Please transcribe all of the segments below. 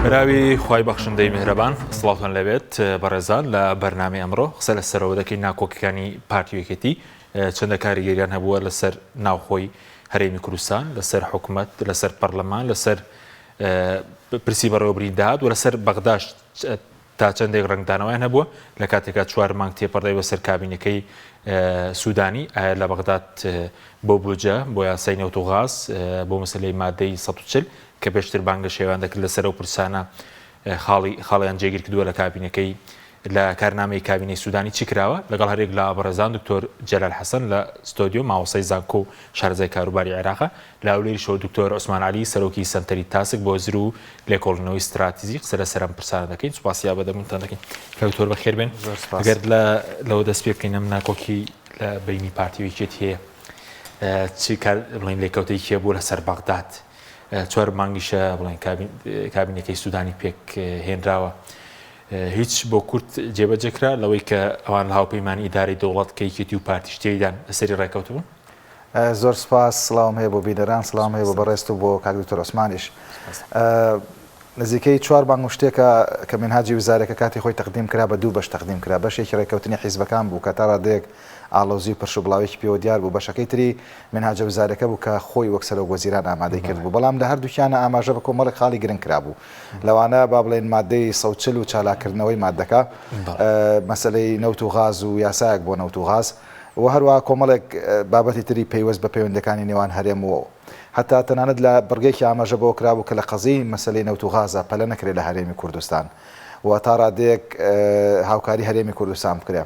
بەناوی خوای بەخشندەی میهرەبان سڵاوتان لێبێت بەڕێزان لە بەرنامەی ئەمڕۆ قسە لەسەرەوە دەکەین ناکۆکیەکانی پارتی و یەکێتی چەندە کاریگەریان هەبووە لەسەر ناوخۆی هەرێمی کوردستان لەسەر حکومەت لەسەر پەرلەمان لەسەر پرسی بەڕێوەبری داهات و لەسەر بەغداش تا چەندێک ڕەنگدانەوەیان هەبووە لە کاتێکا چوار مانگ تێپەڕی بەسەر کابینەکەی سوودانی ئایا لە بەغداد بۆ بودجە بۆ یاسای نەوت و غاز بۆ مەسەلەی مادەی 140 کە پێشتر بانگەشەیان دەکرد لەسەر ئەو پرسانە خاڵی خاڵیان جێگیر کردووە لە کابینەکەی لە کارنامەی کابینەی سوودانی چی کراوە لەگەڵ هەرێک لە بەڕێزان دکتۆر جەلال حەسەن لە ستۆدیۆ مامۆستای زانکۆ و شارەزای کاروباری عێراقە لە هەولێریشەوە دکتۆر عوسمان عەلی سەرۆکی سەنتەری تاسک بۆ هزر و لێکۆڵینەوەی ستراتیجی قسە لەسەر ئەم پرسانە دەکەین سوپاسی ئامادەبوونتان دەکەین کە دکتۆر بەخێر بێن ئەگەر لە لەوە دەست پێ بکەین ئەم ناکۆکی لە بینی پارتی و یەکێتی هەیە چی کار بڵێن لێکەوتەی کێ بوو لەسەر بەغداد چوار مانگیشە بڵێن کابینەکەی سوودانی پێک هێنراوە هیچ بۆ کورد جێبەجێ کرا لەوەی کە ئەوان لە هاوپەیمانی ئیدارەی دەوڵەت کە یەکێتی و پارتیش تێیدان لەسەری ڕێکەوتبوون؟ زۆر سپاس، سڵاوم هەیە بۆ بینەران، سڵاوم هەیە بۆ بەڕێزت و بۆ کاک دکتۆر عوسمانیش. نزیکەی چوار مانگ و شتێکە کە مینهاجی وزارەکە کاتی خۆی تەقدیم کرا بە دوو بەش تەقدیم کرا، بەشێکی ڕێککەوتنی حیزبەکان بوو کە تا ڕادەیەک ئاڵۆزی و پرش و بڵاوێکی پێوە دیار بوو، بەشەکەی تری مینهاجە وزارەکە بوو کە خۆی وەک سەرۆک وەزیران ئامادەی کردبوو، بەڵام لە هەردووکیانا ئاماژە بە کۆمەڵێک خاڵی گرنگ کرابوو لەوانە با بڵێین مادەی 140 و چالاککردنەوەی مادەکە، مەسەلەی نەوت و غاز و یاسایەک بۆ نەوت و غاز و هەروەها کۆمەڵێک بابەتی تری پەیوەست بە پەیوەندیەکانی نێوان هەرێم و هەتا تەنانەت لە بڕگەیەکی ئاماژە بەوە کرابوو کە لە قەزیەی مەسەلەی نەوت و غازا پەلە نەکرێ لە هەرێمی کوردستان و تا ڕادەیەک هاوکاری هەرێمی کوردستان بکرێ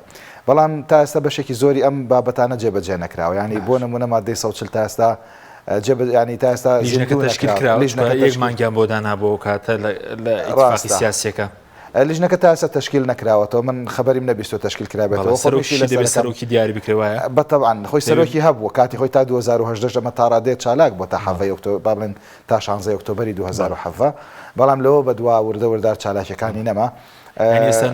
بەڵام تا ئێستا بەشێکی زۆری ئەم بابەتانە جێبەجێ نەکراوە یانی بۆ نمونە مادەی 140 تا ئێستا جێ ینی تا ئێستا لیژنەکە تەشکیل کراوە لیژنەکە یەک مانگیان بۆ دانا بۆ کاتە لە ئیتفاقی سیاسیەکە لیژنەکە تا ئێستا تەشکیل نەکراوەتەوە من خەبەریم نەبیستوە تەشکیل کرابێتەوە خۆمیشی لە سەرۆکی سەرۆکی دیاری بکرێ وایە؟ بە تەبعەن خۆی سەرۆکی هەبوو کاتی خۆی تا 2018 ئەمە تا ڕادەیەک چالاک بووە تا حەڤەی ئۆکتۆبەر با بڵێن تا شانزەی ئۆکتۆبەری 2017 بەڵام لەوە بەدوا وردە وردە چالاکیەکانی نەما. یانی ئێستا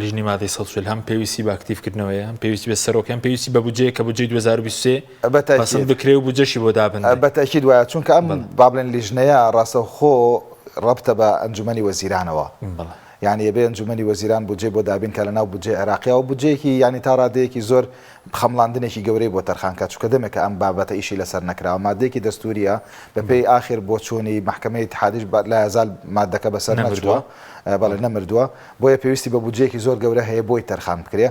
لیژنەی مادەی 140 هەم پێویستی بە ئەکتیڤ کردنەوەیە هەم پێویستی بە سەرۆک هەم پێویستی بە بودجەیە کە بودجەی 2023 پەسند بکرێ و بودجەشی بۆ دابنرێ. بە تەئکید وایە چونکە ئەم با بڵێن لیژنەیە ڕاستەوخۆ ڕەبتە بە ئەنجومەنی وەزیرانەوە یانی ئەبێ ئەنجومەنی وەزیران بودجەی بۆ دابین کا لەناو بودجەی عێراقیا و بودجەیەکی یانی تا ڕادەیەکی زۆر خەمڵاندنێکی گەورەی بۆ تەرخان کا چونکە دەمێکە ئەم بابەتە ئیشی لەسەر نەکراوە مادەیەکی دەستوریە بەپێی ئاخر بۆچوونی مەحکەمەی ئیتحادیش لایەزال مادەکە بەسەر نەچووە بەڵێ نەمردووە بۆیە پێویستی بە بودجەیەکی زۆر گەورە هەیە بۆی تەرخان بکرێ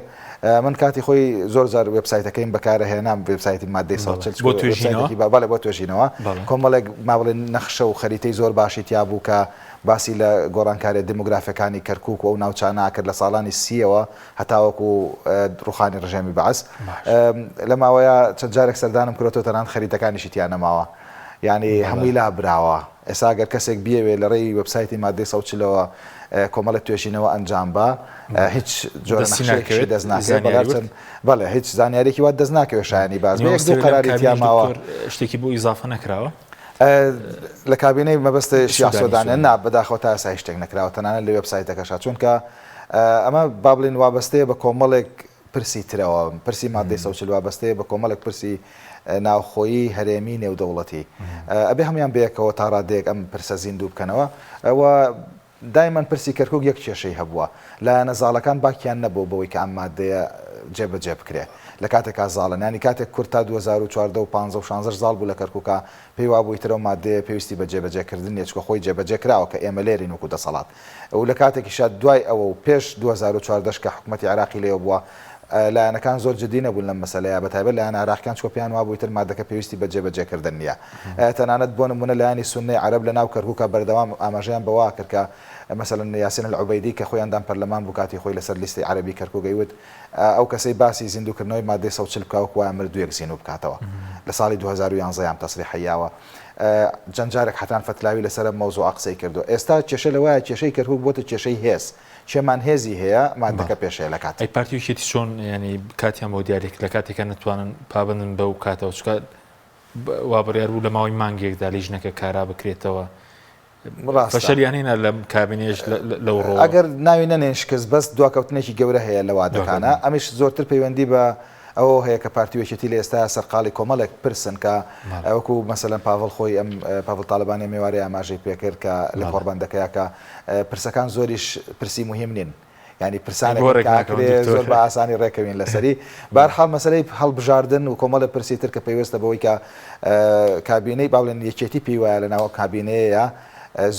من کاتی خۆی زۆر جار وێبسایتەکەیم بەکارەهێنام وێبسایتی مادەی 140 بۆ توێژینەوە بەڵێ بۆ توێژینەوە کۆمەڵێک ما بڵێن نەخشە و خەریتەی زۆر باشی تیا بوو کە باسی لە گۆڕانکاریە دیمۆگرافیەکانی کەرکوک و ئەو ناوچانە کرد لە ساڵانی سیەوە هەتاوەکو ڕوخانی ڕژێمی بەعس لە ماوەیە چەند جارێک سەردانم کرۆتەوە تەنانەت خەریتەکانیشی تیا نەماوە یانی هەمووی لابراوە ئێستا گەر کەسێک بیەوێ لە ڕێی وێبسایتی مادەی 140 ەوە کۆمەڵێک توێژینەوە ئەنجام با هیچ جۆرە نەخشەیەکیشی دەست ناکەوێت بەڵێ چەند بەڵێ هیچ زانیاریەکی وات دەست ناکەوێت شایانی باس بێ یەک دوو قەراری تیا ماوە شتێکی بۆ ئیزافە نەکراوە؟ لە کابینەی مەبەست شیاع سۆدانە نا بەداخەوە تا ئێستا هیچ شتێک نەکراوە تەنانەت لە وێبسایتەکەشا چونکە ئەمە با بڵێین وابەستەیە بە کۆمەڵێک پرسی ترەوە، پرسی ماددەی 140 وابەستەیە بە کۆمەڵێک پرسی ناوخۆیی، هەرێمی، نێودەوڵەتی. ئەبێ هەموویان بەیەکەوە تا ڕادەیەک ئەم پرسە زیندوو بکەنەوە و دایمەن پرسی کەرکوک یەک کێشەی هەبووە، لایەنە زاڵەکان باکیان نەبووە بەوەی کە ئەم ماددەیە جێبەجێ بکرێ لە کاتێکا زاڵن. یانی کاتێک کورد تا 2014 و 15 و 16 زاڵ بوو لە کەرکوکا پێی وابوو ئیتر ئەو ماددەیە پێویستی بە جێبەجێ کردن نییە چونکە خۆی جێبەجێ کراوە کە ئێمە لێرەین وەکو دەسەڵات. و لە کاتێکیشا دوای ئەوە و پێش 2014 ش کە حکومەتی عێراقی لێوە بووە لایەنەکان زۆر جدی نەبوون لەم مەسەلەیە بەتایبەت لایەنە عێراقیان چونکە پێیان وابوو ئیتر مادەکە پێویستی بە جێبەجێکردن نییە تەنانەت بۆ نموونە لایەنی سوننەی عەرەب لە ناو کەرکوکا بەردەوام ئاماژەیان بەوە کرد کە مەسەلەن یاسین العوبەیدی کە خۆی ئەندام پەرلەمان بوو کاتی خۆی لەسەر لیستی عەرەبی کەرکوک ئەیوت ئەو کەسەی باسی زیندووکردنەوەی مادەی 140 بکا وەکو وایە مردوویەک زینوو بکاتەوە لە ساڵی 2011 ئەم تەسریحەی یاوە جەند جارێک حەتان فەتلاوی لەسەر ئەم مەوزوعە قسەی کردووە. ئێستا کێشە لەوەیە کێشەی کەرکوک بۆتە کێشەی هێز. کێمان هێزی هەیە مادەکە پێشێل ئەکات. ئەی پارتی و یەکێتی چۆن یانی کاتیان بۆ دیاری کرد لە کاتێکا نەتوانن پابەندن بەو کاتەوە چونکە وا بڕیار بوو لە ماوەی مانگێکدا لیژنەکە کارا بکرێتەوە ڕاستە. فەشەلیان هێنا لەم کابینەیەش لەو ڕووەوە. ئەگەر ناوی نەنێین شکست بەس دواکەوتنێکی گەورە هەیە لە وادەکانا دواکەوتن. ئەمیش زۆرتر پەیوەندی بە. ئەوەوە هەیە کە پارتی و یەکێتی لە ئێستایا سەرقاڵی کۆمەڵێک پرسن کە وەکو مەسەلەن پاڤڵ خۆی ئەم پاڤڵ تاڵەبانی ئەم ئێوارەیە ئاماژەی پێکرد کە لە کۆڕبەندەکەیا کە پرسەکان زۆریش پرسی موهیم نین یانی پرسانێکن گۆڕێک کە ناکەون ئەکرێ دکتۆر. زۆر بە ئاسانی ڕێکەوین لەسەری. بەهەرحاڵ مەسەلەی هەڵبژاردن و کۆمەڵێ پرسی تر کە پەیوەستە بەوەی کە کابینەی با بڵێن یەکێتی پێی وایە لەناو ئەو کابینەیەیا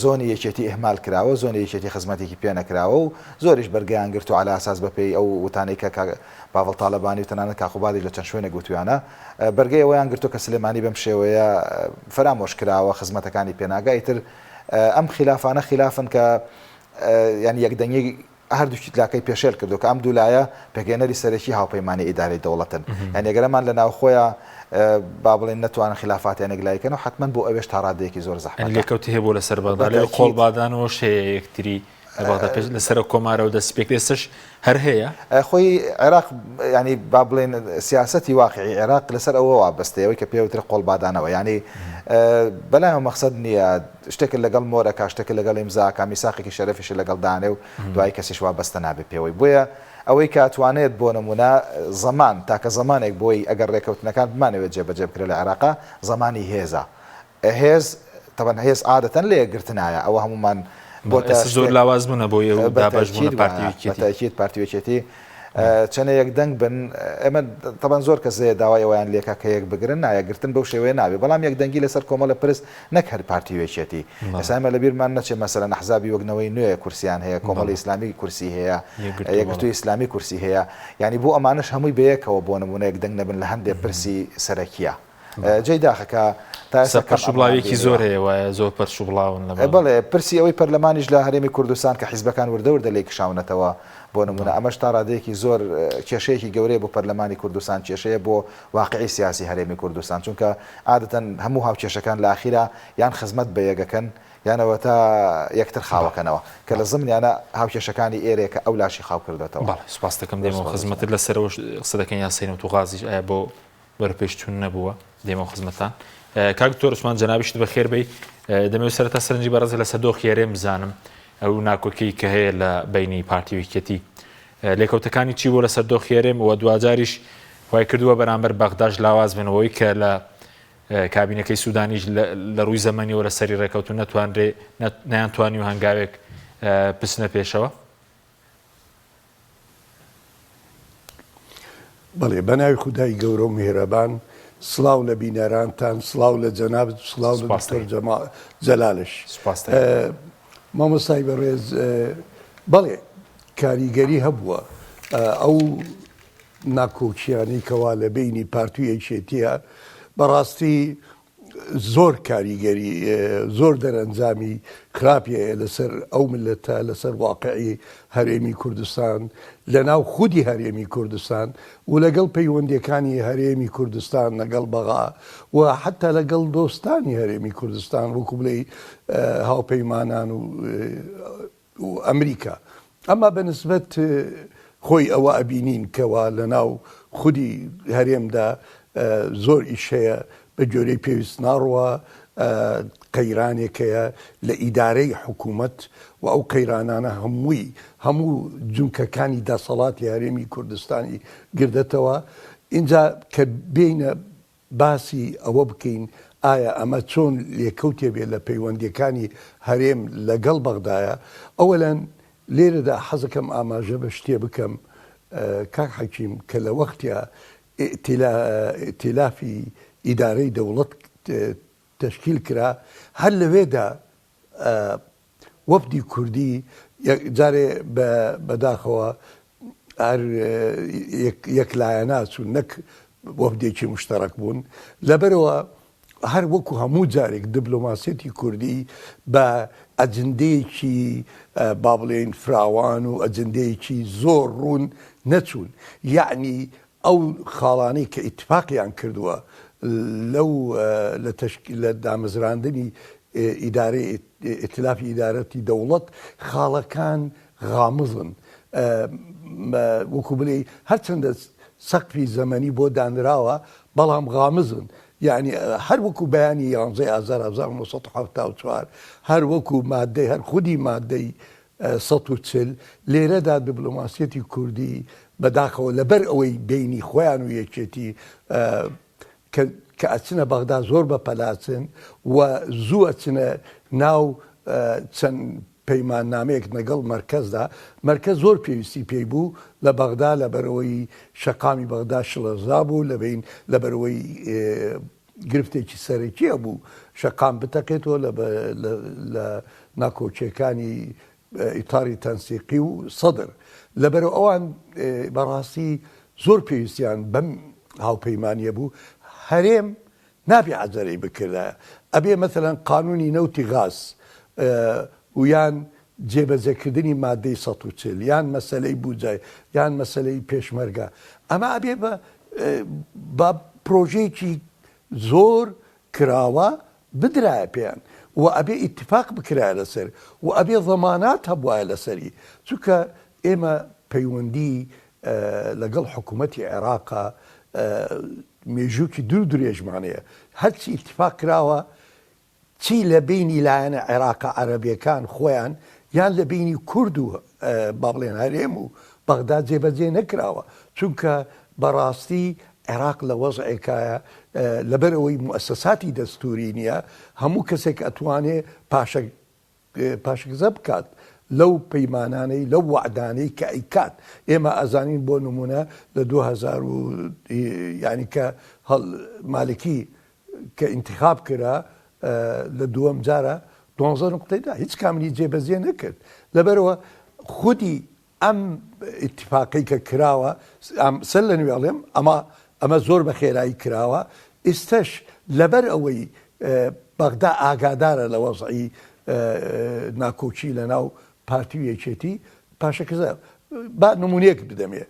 زۆنی یەکێتی ئیهمال کراوە، زۆنی یەکێتی خزمەتێکی پێ نەکراوە و زۆریش بەرگەیان گرت و عەلا ئەساس بەپێی ئەو وتانەی کە کاک پاڤڵ تاڵەبانی و تەنانەت کاک قوبادیش لە چەند شوێنێک وتویانە بەرگەی ئەوەیان گرتووە کە سلێمانی بەم شێوەیە فەرامۆش کراوە خزمەتەکانی پێ ناگا ئیتر ئەم خیلافانە خیلافن کە یانی یەکدەنگی هەردوو لاکەی پێشێل کردووە کە ئەم دوو لایە پێکهێنەری سەرەکی هاوپەیمانی ئیدارەی دەوڵەتن. یانی ئەگەر ئەمان لە ناوخۆیا با بڵێین نەتوانن خیلافاتیان یەکلایی کەنەوە حەتمەن بۆ ئەوێش تا ڕادەیەکی زۆر یانی زەحمەتە. لێکەوتەی هەبووە لەسەر بەغدا لەوێ بەتەئکید. قۆڵبادانەوەش هەیە یەکتری لە بەغدا پێش لە سەرۆک کۆمارەوە دەستی پێکرد ئێستەش هەر هەیە؟ خۆی عێراق یانی با بڵێین سیاسەتی واقعی عێراق لەسەر ئەوە وابەستەیە ئەوەی کە پێی وترێ قۆڵبادانەوە یانی بەلایەوە مەخسەد نییە شتێکت لەگەڵ مۆرەکا شتێکت لەگەڵ ئیمزاکا میساقێکی شەرەفیشت لەگەڵ دانێ و دوایی کەسیش وابەستە نابێ پێوەی بۆیە ئەوەی کە ئەتوانێت بۆ نمونە زەمان تاکە زەمانێک بۆی ئەگەر رێکەوتنەکان بمانەوێت جێبەجێ بکرێت لە عێراقا زەمانی هێزە هێز تەبەن هێز عادەتەن لە یەکگرتنایە ئەوە هەموومان بۆتە ئێستا زۆر شتێک لاواز بوونە بۆی ئەو دابەش بوونە بەتەئکید پارتی و وایە یەکێتی. بەتەئکید پارتی و یەکێتی چەنێ یەک دەنگ بن ئێمە تەبەن زۆر کەس هەیە داوای ئەوەیان لێکا کە یەک بگرن نا یەکگرتن بەو شێوەیە نابێ بەڵام یەک دەنگی لەسەر کۆمەڵە پرس نەک هەر پارتی و یەکێتی ئێستا ئێمە لەبیرمان نەچێ مەسەلەن ئەحزابی وەک نەوەی نوێ کورسیان هەیە کۆمەڵی ئیسلامی کورسی هەیە یەکگرتووی ئیسلامی کورسی هەیە یانی بۆ ئەمانەش هەمووی بەیەکەوە بۆ نموونە یەک دەنگ نەبن لە هەندێ پرسی سەرەکیە. جێی داخە کە تا ئێستا کەم پەرش و ئەمەمان بڵاویەکی زۆر بینیوە. هەیە وایە زۆر پەرش و بڵاون لە بەغدا. بەڵێ پرسی ئەوەی پەرلەمانیش لە هەرێمی کوردستان کە حیزبەکان وردە وردە لێی کشاونەتەوە بۆ نموونە ئەمەش تا ڕادەیەکی زۆر کێشەیەکی گەورەیە بۆ پەرلەمانی کوردستان کێشەیە بۆ واقعی سیاسی هەرێمی کوردستان چونکە عادەتەن هەموو هاوکێشەکان لە ئاخیرا یان خزمەت بە یەک ئەکەن یان ئەوەتا یەکتر خاوەکەنەوە کە لە زمنیانە هاوکێشەکانی ئێرەیە کە ئەو لاشی خاو کردۆتەوە. بەڵێ سوپاست دەکەم دێمەوە زۆر سوپاس خزمەتت لەسەرەوەش قسە دەکەین یاسای نەوت و غازیش ئایا بۆ بەرەوپێشچوون نەبووە دێمەوە خزمەتتان کاک دکتۆر عوسمان جەنابیشت بەخێر بێی دەمەوێت سەرەتا سەرنجی بەڕێزت لەسەر دۆخی هەرێم بزانم ئەو ناکۆکی کە هەیە لە بینی پارتی و یەکێتی لێکەوتەکانی چی بۆ لەسەر دۆخی هەرێم و دواجاریش وای کردووە بەرامبەر بەغداش لاواز بنەوەی کە لە کابینەکەی سوودانیش لە ڕووی زەمەنیەوە لەسەری ڕێکەوتون نەتوانرێ نەیانتوانی و هەنگاوێک بچنە پێشەوە. بەڵێ بەناوی خودای گەورە و میهرەبان سڵاو لە بینەرانتان سڵاو لە جەنابت سڵاو لە دکتۆر جەلالش مامۆستای بەڕێز بەڵێ کاریگەری هەبووە ئەو ناکۆکیانەی کەوا لە بینی پارتی و یەکێتیە بەڕاستی زۆر کاریگەری زۆر دەرەنجامی خراپی هەیە لەسەر ئەو میللەتە، لەسەر واقعی هەرێمی کوردستان، لەناو خودی هەرێمی کوردستان و لەگەڵ پەیوەندیەکانی هەرێمی کوردستان لەگەڵ بەغا و حەتا لەگەڵ دۆستانی هەرێمی کوردستان وەکو بڵێی هاوپەیمانان و و ئەمریکا. ئەما بە نسبەت خۆی ئەوە ئەبینین کەوا لە ناو خودی هەرێمدا زۆر ئیش هەیە بە گۆرەی پێویست ناڕوا، قەیرانێک هەیە لە ئیدارەی حکوومەت و ئەو قەیرانانە هەمووی هەموو جونکەکانی دەسەڵاتی هەرێمی کوردستانی گردەتەوە. ئینجا کە بێینە باسی ئەوە بکەین ئایا ئەمە چۆن لێکەوتێ بێ لە پەیوەندیەکانی هەرێم لە گەڵ بەغدایە، ئەوەلەن لێرەدا حەزەکەم ئاماژە بە شتێ بکەم کاک حەکیم کە لە وەختیا ئیئتیلافی ئیدارەی دەوڵەت تەشکیل کرا هەر لەوێدا وەفدی کوردی جارێ بەداخەوە هەر یەک لایەنە چوون نەک وەفدێکی مشتەرەک بوون لەبەرەوە هەر وەکو هەموو جارێک دبلۆماسیەتی کوردی بە ئەجندەیەکی با بڵێین فراوان و ئەجندەیەکی زۆر ڕوون نەچوون یەعنی ئەو خاڵانەی کە ئیتفاقیان کردووە لەو لە تەشکیل لە دامەزراندنی ئیدارەی ئیتلافی ئیدارەتی دەوڵەت خاڵەکان غامزن وەکو بلێی هەرچەندە سەقفی زەمەنی بۆ دانراوە بەڵام غامزن یعنی هەر وەکو بەیانی یانزەی ئازار 1974 هەر وەکو مادەی هەر خودی مادەی. 140 لێرەدا دبلۆماسیەتی کوردی بەداخەوە لەبەر ئەوەی بینی خۆیان و یەکێتی کە کە ئەچنە بەغدا زۆر بە پەلاچن و زوو ئەچنە ناو چەند پەیماننامەیەک لەگەڵ مەرکەزدا، مەرکەز زۆر پێویستی پێی بوو لە بەغدا لەبەرئەوەی شەقامی بەغدا شڵەژا بوو لەبەین لەبەرئەوەی گرفتێکی سەرەکی هەبوو شەقام بتەقێتەوە لە ناکۆکیەکانی ئیتاری تەنسیقی و سەدر لەبەرئەوە ئەوان بەڕاستی زۆر پێویستیان بەم هاوپەیمانیە بوو هەرێم نابێ عەجەلەی بکردایە ئەبێ مەسەلەن قانونی نەوتی غاز و یان جێبەجێکردنی مادەی 140 یان مەسەلەی بوجە یان مەسەلەی پێشمەرگە ئەمە ئەبێ بە بە پرۆژەیەکی زۆر کراوە بدرایە پێیان و ئەبێ ئیتفاق بکرایە لەسەر و ئەبێ زەمانات هەبوایە لەسەری چونکە ئێمە پەیوەندی لەگەڵ حکوومەتی عێراقا مێژووکی دوور درێژمان هەیە هەرچی ئیتفاق کراوە چی لە بینی لایەنە عێراقە عەرەبیەکان خۆیان یان لە بینی کورد و با بڵێن هەرێم و بەغدا جێبەجێ نەکراوە چونکە بەڕاستی عێراق لە وەزعێکایە لەبەر ئەوەی موئەسەساتی دەستوری نییە هەموو کەسێک ئەتوانێ پاشە پاشگزە بکات لەو پەیمانانەی لەو وەعدانەی کە ئەیکات ئێمە ئەزانین بۆ نمونە لە 2000 و یعنی کە هەڵ مالکی کە ئینتخاب کرا لە دووەم جارە دوانزە نقطەی دا هیچ کاملی جێبەجێ نەکرد لەبەرەوە خودی ئەم ئیتفاقەی کە کراوە سەر لە نوێ ئەڵێم ئەمە ئەمە زۆر بە خێرایی کراوە ئیستەش لەبەر ئەوەی بەغدا ئاگادارە لە وەزعی ناکۆکی لە ناو پارتی و یەکێتی پاشەکەزە با نمونەیەک بدەمێ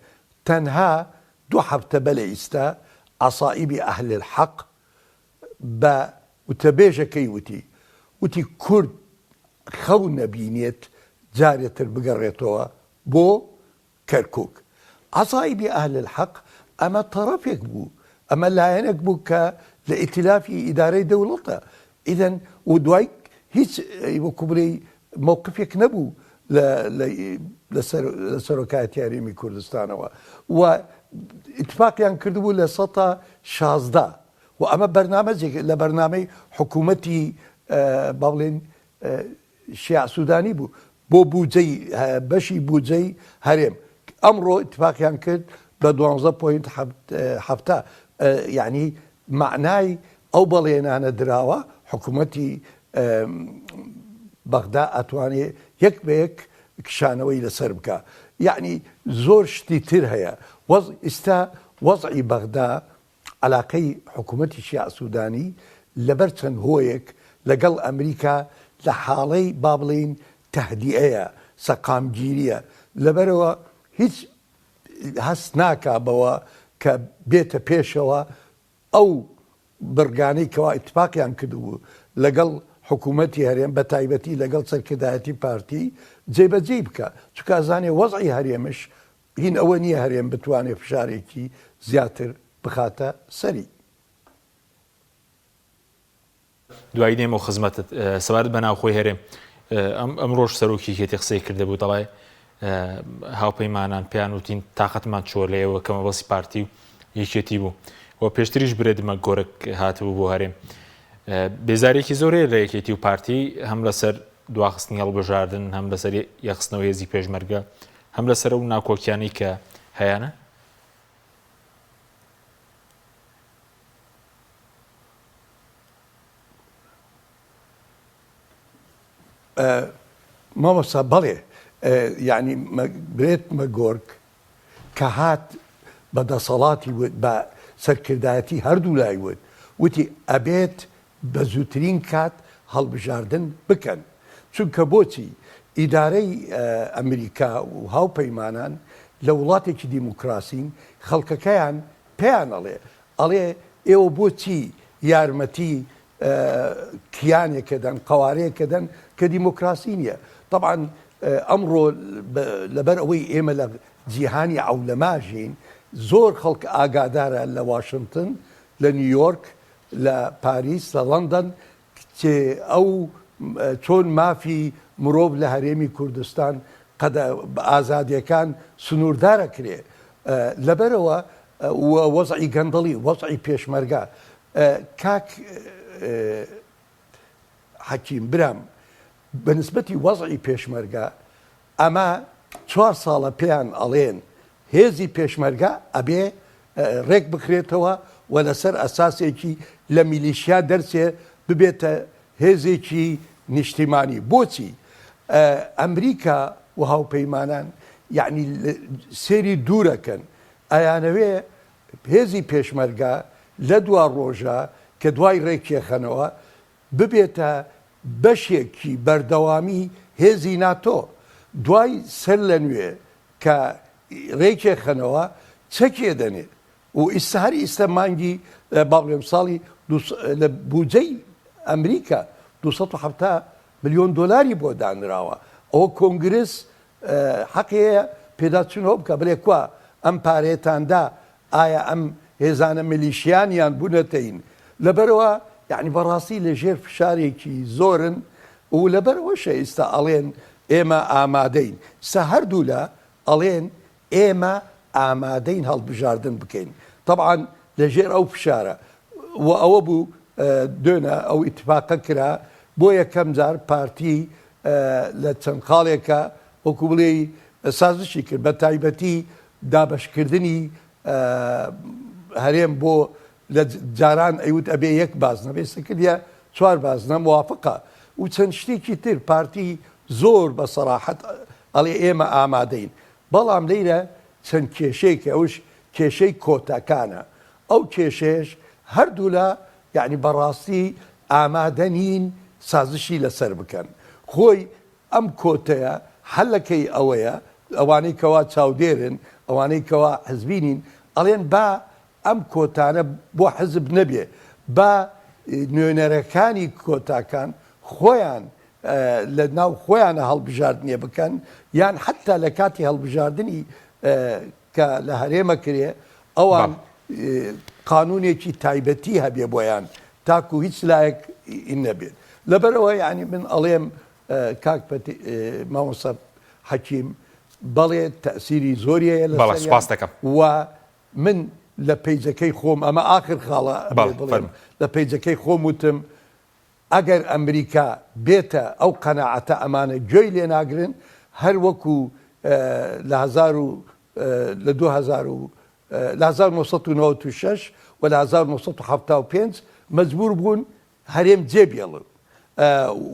تەنها دوو هەفتە بەلێ ئیستا عەسائیبی ئەهل الحەق بە وتەبێژەکەی وتی وتی کورد خەو نەبینێت جارێ تر بگەڕێتەوە بۆ کەرکوک. عەسائیبی ئەهل الحەق ئەمە تەڕەفێک بوو، ئەمە لایەنێک بوو کە لە ئیتیلافی ئیدارەی دەوڵەتە. ئیدەن و دوای هیچ وەکو بڵێی مەوقفێک نەبوو لە لە سەرۆکایەتی هەرێمی کوردستانەوە و ئیتفاقیان کردبوو لە سەتا 16 و ئەمە بەرنامەجێک لە بەرنامەی حکوومەتی با بڵێن شیاع سوودانی بوو بۆ بودجەی بەشی بودجەی هەرێم ئەمڕۆ ئیتفاقیان کرد بە دوانزە point حەفتا یعنی معنای ئەو بەڵێنانە دراوە حکوومەتی بەغدا ئەتوانێ یەک بە یەک کشانەوەی لەسەر بکە یعنی زۆر شتی تر هەیە وەز ئیستا وەزعی بەغدا عەلاقەی حکوومەتی شیاع سوودانی لەبەر چەند هۆیەک لەگەڵ ئەمریکا لە حاڵەی با بڵێین تەهدیئەیە، سەقامگیرییە، لەبەرئەوە هیچ هەست ناکا بەوە کە بێتە پێشەوە ئەو بڕگانەی کەوا ئیتفاقیان کردبوو لەگەڵ حکوومەتی هەرێم بە تایبەتی لەگەڵ سەرکردایەتی پارتی جێبەجێی بکا، چونکە ئەزانێ وەزعی هەرێمش هین ئەوە نییە هەرێم بتوانێت فشارێکی زیاتر بخاتە سەری. دوایی دێمەوە خزمەتت سەبارەت بە ناوخۆی هەرێم ئەم ئەمڕۆش سەرۆکی یەکێتی قسەی کردبوو دەڵێ هاوپەیمانان پێیان وتین تاقەتمان چووە لە ئێوە کە مەبەستی پارتی و یەکێتی بوو و پێشتریش برێت مەکگۆرک هاتبوو بۆ هەرێم بێزارێکی زۆر هەیە لە یەکێتی و پارتی هەم لەسەر دواخستنی هەڵبژاردن هەم لەسەر یەخستنەوە هێزی پێشمەرگە هەم لەسەر ئەو ناکۆکیانەی کە هەیانە؟ مامۆستا بەڵێ یعنی برێت مەگۆرک کە هات بە دەسەڵاتی وت بە سەرکردایەتی هەردوو لای وت وتی ئەبێت بە زووترین کات هەڵبژاردن بکەن چونکە بۆچی ئیدارەی ئەمریکا و هاوپەیمانان لە وڵاتێکی دیموکراسین خەڵکەکەیان پێیان ئەڵێ ئەڵێ ئێوە بۆچی یارمەتی کیانێکە دەن قەوارەیەکە دەن کە دیموکراسی نییە طبعا ئەمڕۆ لەبەر ئەوەی ئێمە لە جیهانی عەولەما ژین زۆر خەڵک ئاگادارە لە واشنتن لە نیویۆرک لە پاریس لە لەندەن کچێ ئەو. چۆن مافی مرۆڤ لە هەرێمی کوردستان قەدە ئازادیەکان سنووردارەکرێ لەبەرەوە وەزعی گەندەڵی وەزعی پێشمەرگە کاک حەکیم برام بە نسبەتی وەزعی پێشمەرگە ئەمە چوار ساڵە پێیان ئەڵێن هێزی پێشمەرگە ئەبێ ڕێک بخرێتەوە و لەسەر ئەساسێکی لە میلیشیا دەرچێ ببێتە هێزێکی نیشتیمانی. بۆچی ئەمریکا و هاوپەیمانان یەعنی سێری دوورەکەن ئەیانەوێ هێزی پێشمەرگە لە دوا ڕۆژا کە دوای ڕێکێخەنەوە ببێتە بەشێکی بەردەوامی هێزی ناتۆ دوای سەر لە نوێ کە ڕێکێخەنەوە چەکێ دەنێ و ئیستا هەر ئیستا مانگی با بڵێم ساڵی لە بوجەی ئەمریکا 270 ملیۆن دۆلاری بۆ دانراوە ئەوە کۆنگرس حەقی هەیە پێداچوونەوە بکە بلێ کوا ئەم پارەیەتاندا ئایا ئەم هێزانە میلیشیان یان بوونەتەین لەبەرەوە یعنی بەڕاستی لە ژێر فشارێکی زۆرن و لەبەرەوەشە ئیستا ئەڵێن ئێمە ئامادەین سە هەردوولا ئەڵێن ئێمە ئامادەین هەڵبژاردن بکەین تەبعەن لە ژێر ئەو فشارە و ئەوە بوو دوێنە ئەو ئیتفاقە کرا بۆ یەکەم جار پارتی لە چەند خاڵێکە وەکو بڵێی سازشی کرد بە تایبەتی دابەشکردنی هەرێم بۆ لە جاران ئەیوت ئەبێ یەک بازنە بێ سکردە چوار بازنە موافقە و چەند شتێکی تر پارتی زۆر بە سەراحەت ئەڵێ ئێمە ئامادەین بەڵام لەیرە چەند کێشەیەک ئەوش کێشەی کۆتاکانە ئەو کێشەیەش هەردوولا یەعنی بەڕاستی ئامادە نین سازشی لەسەر بکەن خۆی ئەم کۆتەیە حەلەکەی ئەوەیە ئەوانەی کەوا چاودێرن ئەوانەی کەوا حزبی نین ئەڵێن با ئەم کۆتانە بۆ حزب نەبێ با نوێنەرەکانی کۆتاکان خۆیان لە ناو خۆیانە هەڵبژاردنێ بکەن یان حتا لە کاتی هەڵبژاردنی کە لە هەرێمە کرێ ئەوان قانونێکی تایبەتی هەبێ بۆیان تاکو هیچ لایەک نەبێت لەبەرەوە یعنی من ئەڵێم کاک مامۆستا حەکیم بەڵێ تەسیری زۆری هەیە لە سپاس دەکەم و من لە پەیجەکەی خۆم ئەمە ئاخر خاڵە بڵێم لە پەیجەکەی خۆم وتم ئەگەر ئەمریکا بێتە ئەو قەناعەتە ئەمانە گوێی لێ ناگرن هەر وەکو لە هەزار و لە 2000 و لە 1996 و لە 1975 مەجبور بوون هەرێم جێ بێڵن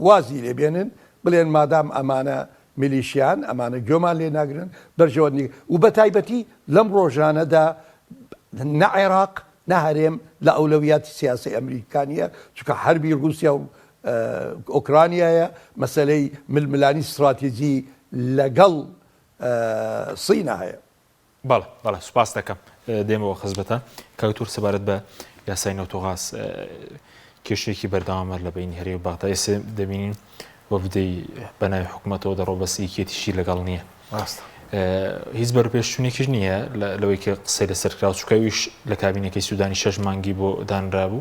وازی لێ بێنن بڵێن مادام ئەمانە میلیشیان ئەمانە گوێمان لێ ناگرن بەرژەوەندی و بە تایبەتی لەم ڕۆژانەدا نە عێراق نە هەرێم لە ئەولەویاتی سیاسی ئەمریکا نییە چونکە حەربی ڕووسیا و ئۆکرانیایە مەسەلەی ململانی ستراتیجی لەگەڵ سینە هەیە. بەڵێ بەڵێ سوپاست دەکەم دێمەوە خزمەتان کاک تور سەبارەت بە یاسای نەوت و غاز کێشەیەکی بەردەوامە لە بینی هەرێ و بەغدا ئێستا دەبینین وەفدەی بە ناوی حکوومەتەوە دەڕۆ بەس یەکێتیشی لەگەڵ نییە ڕاستە هیچ بەرپێشچونێکیش نییە لەوەی کە قسەی لەسەر کرا چونکە ئەویش لە کابینەکەی سوودانی شەش مانگی بۆ دانرابوو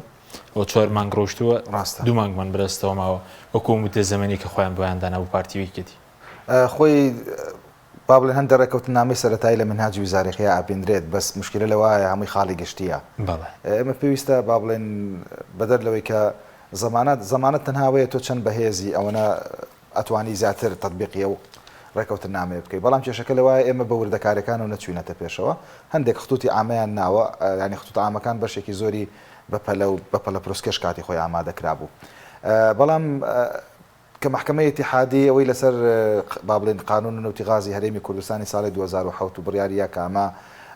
ئەو چوار مانگ ڕۆشتووە ڕاستە دوو مانگمان بەدەستەوە ماوە وەکو مدە زەمەنی کە خۆیان بۆیان دانابوو پارتی و یەکێتی. خۆی با بڵێن هەندێک ڕێککەوتننامەی سەرەتایی لە مەنهاجی ویزارەکەیا ئەبینرێت بەس موشکیلە لەوایە هەمووی خاڵی گشتییە بەڵێ. ئێمە پێویستە با بڵێن بەدەر لەوەی کە زەمانەت زەمانەت تەنها ئەوەیە تۆ چەند بەهێزی ئەوەنە ئەتوانی زیاتر تەتبیقی ئەو ڕێکەوتننامەیە بکەی بەڵام کێشەکە لەوایە ئێمە بە وردەکاریەکانەوە نەچوینەتە پێشەوە هەندێک خطوطی عامەیان ناوە یانی خطوط عامەکان بەشێکی زۆری بە پەلە و بە پەلە پروسکێش کاتی خۆی ئامادە کرابوو بەڵام کە مەحکەمەی ئیتیحادی ئەوەی لەسەر با بڵێین قانون نەوتی غازی هەرێمی کوردستانی ساڵی 2007 و بڕیاری یا کە ئەمە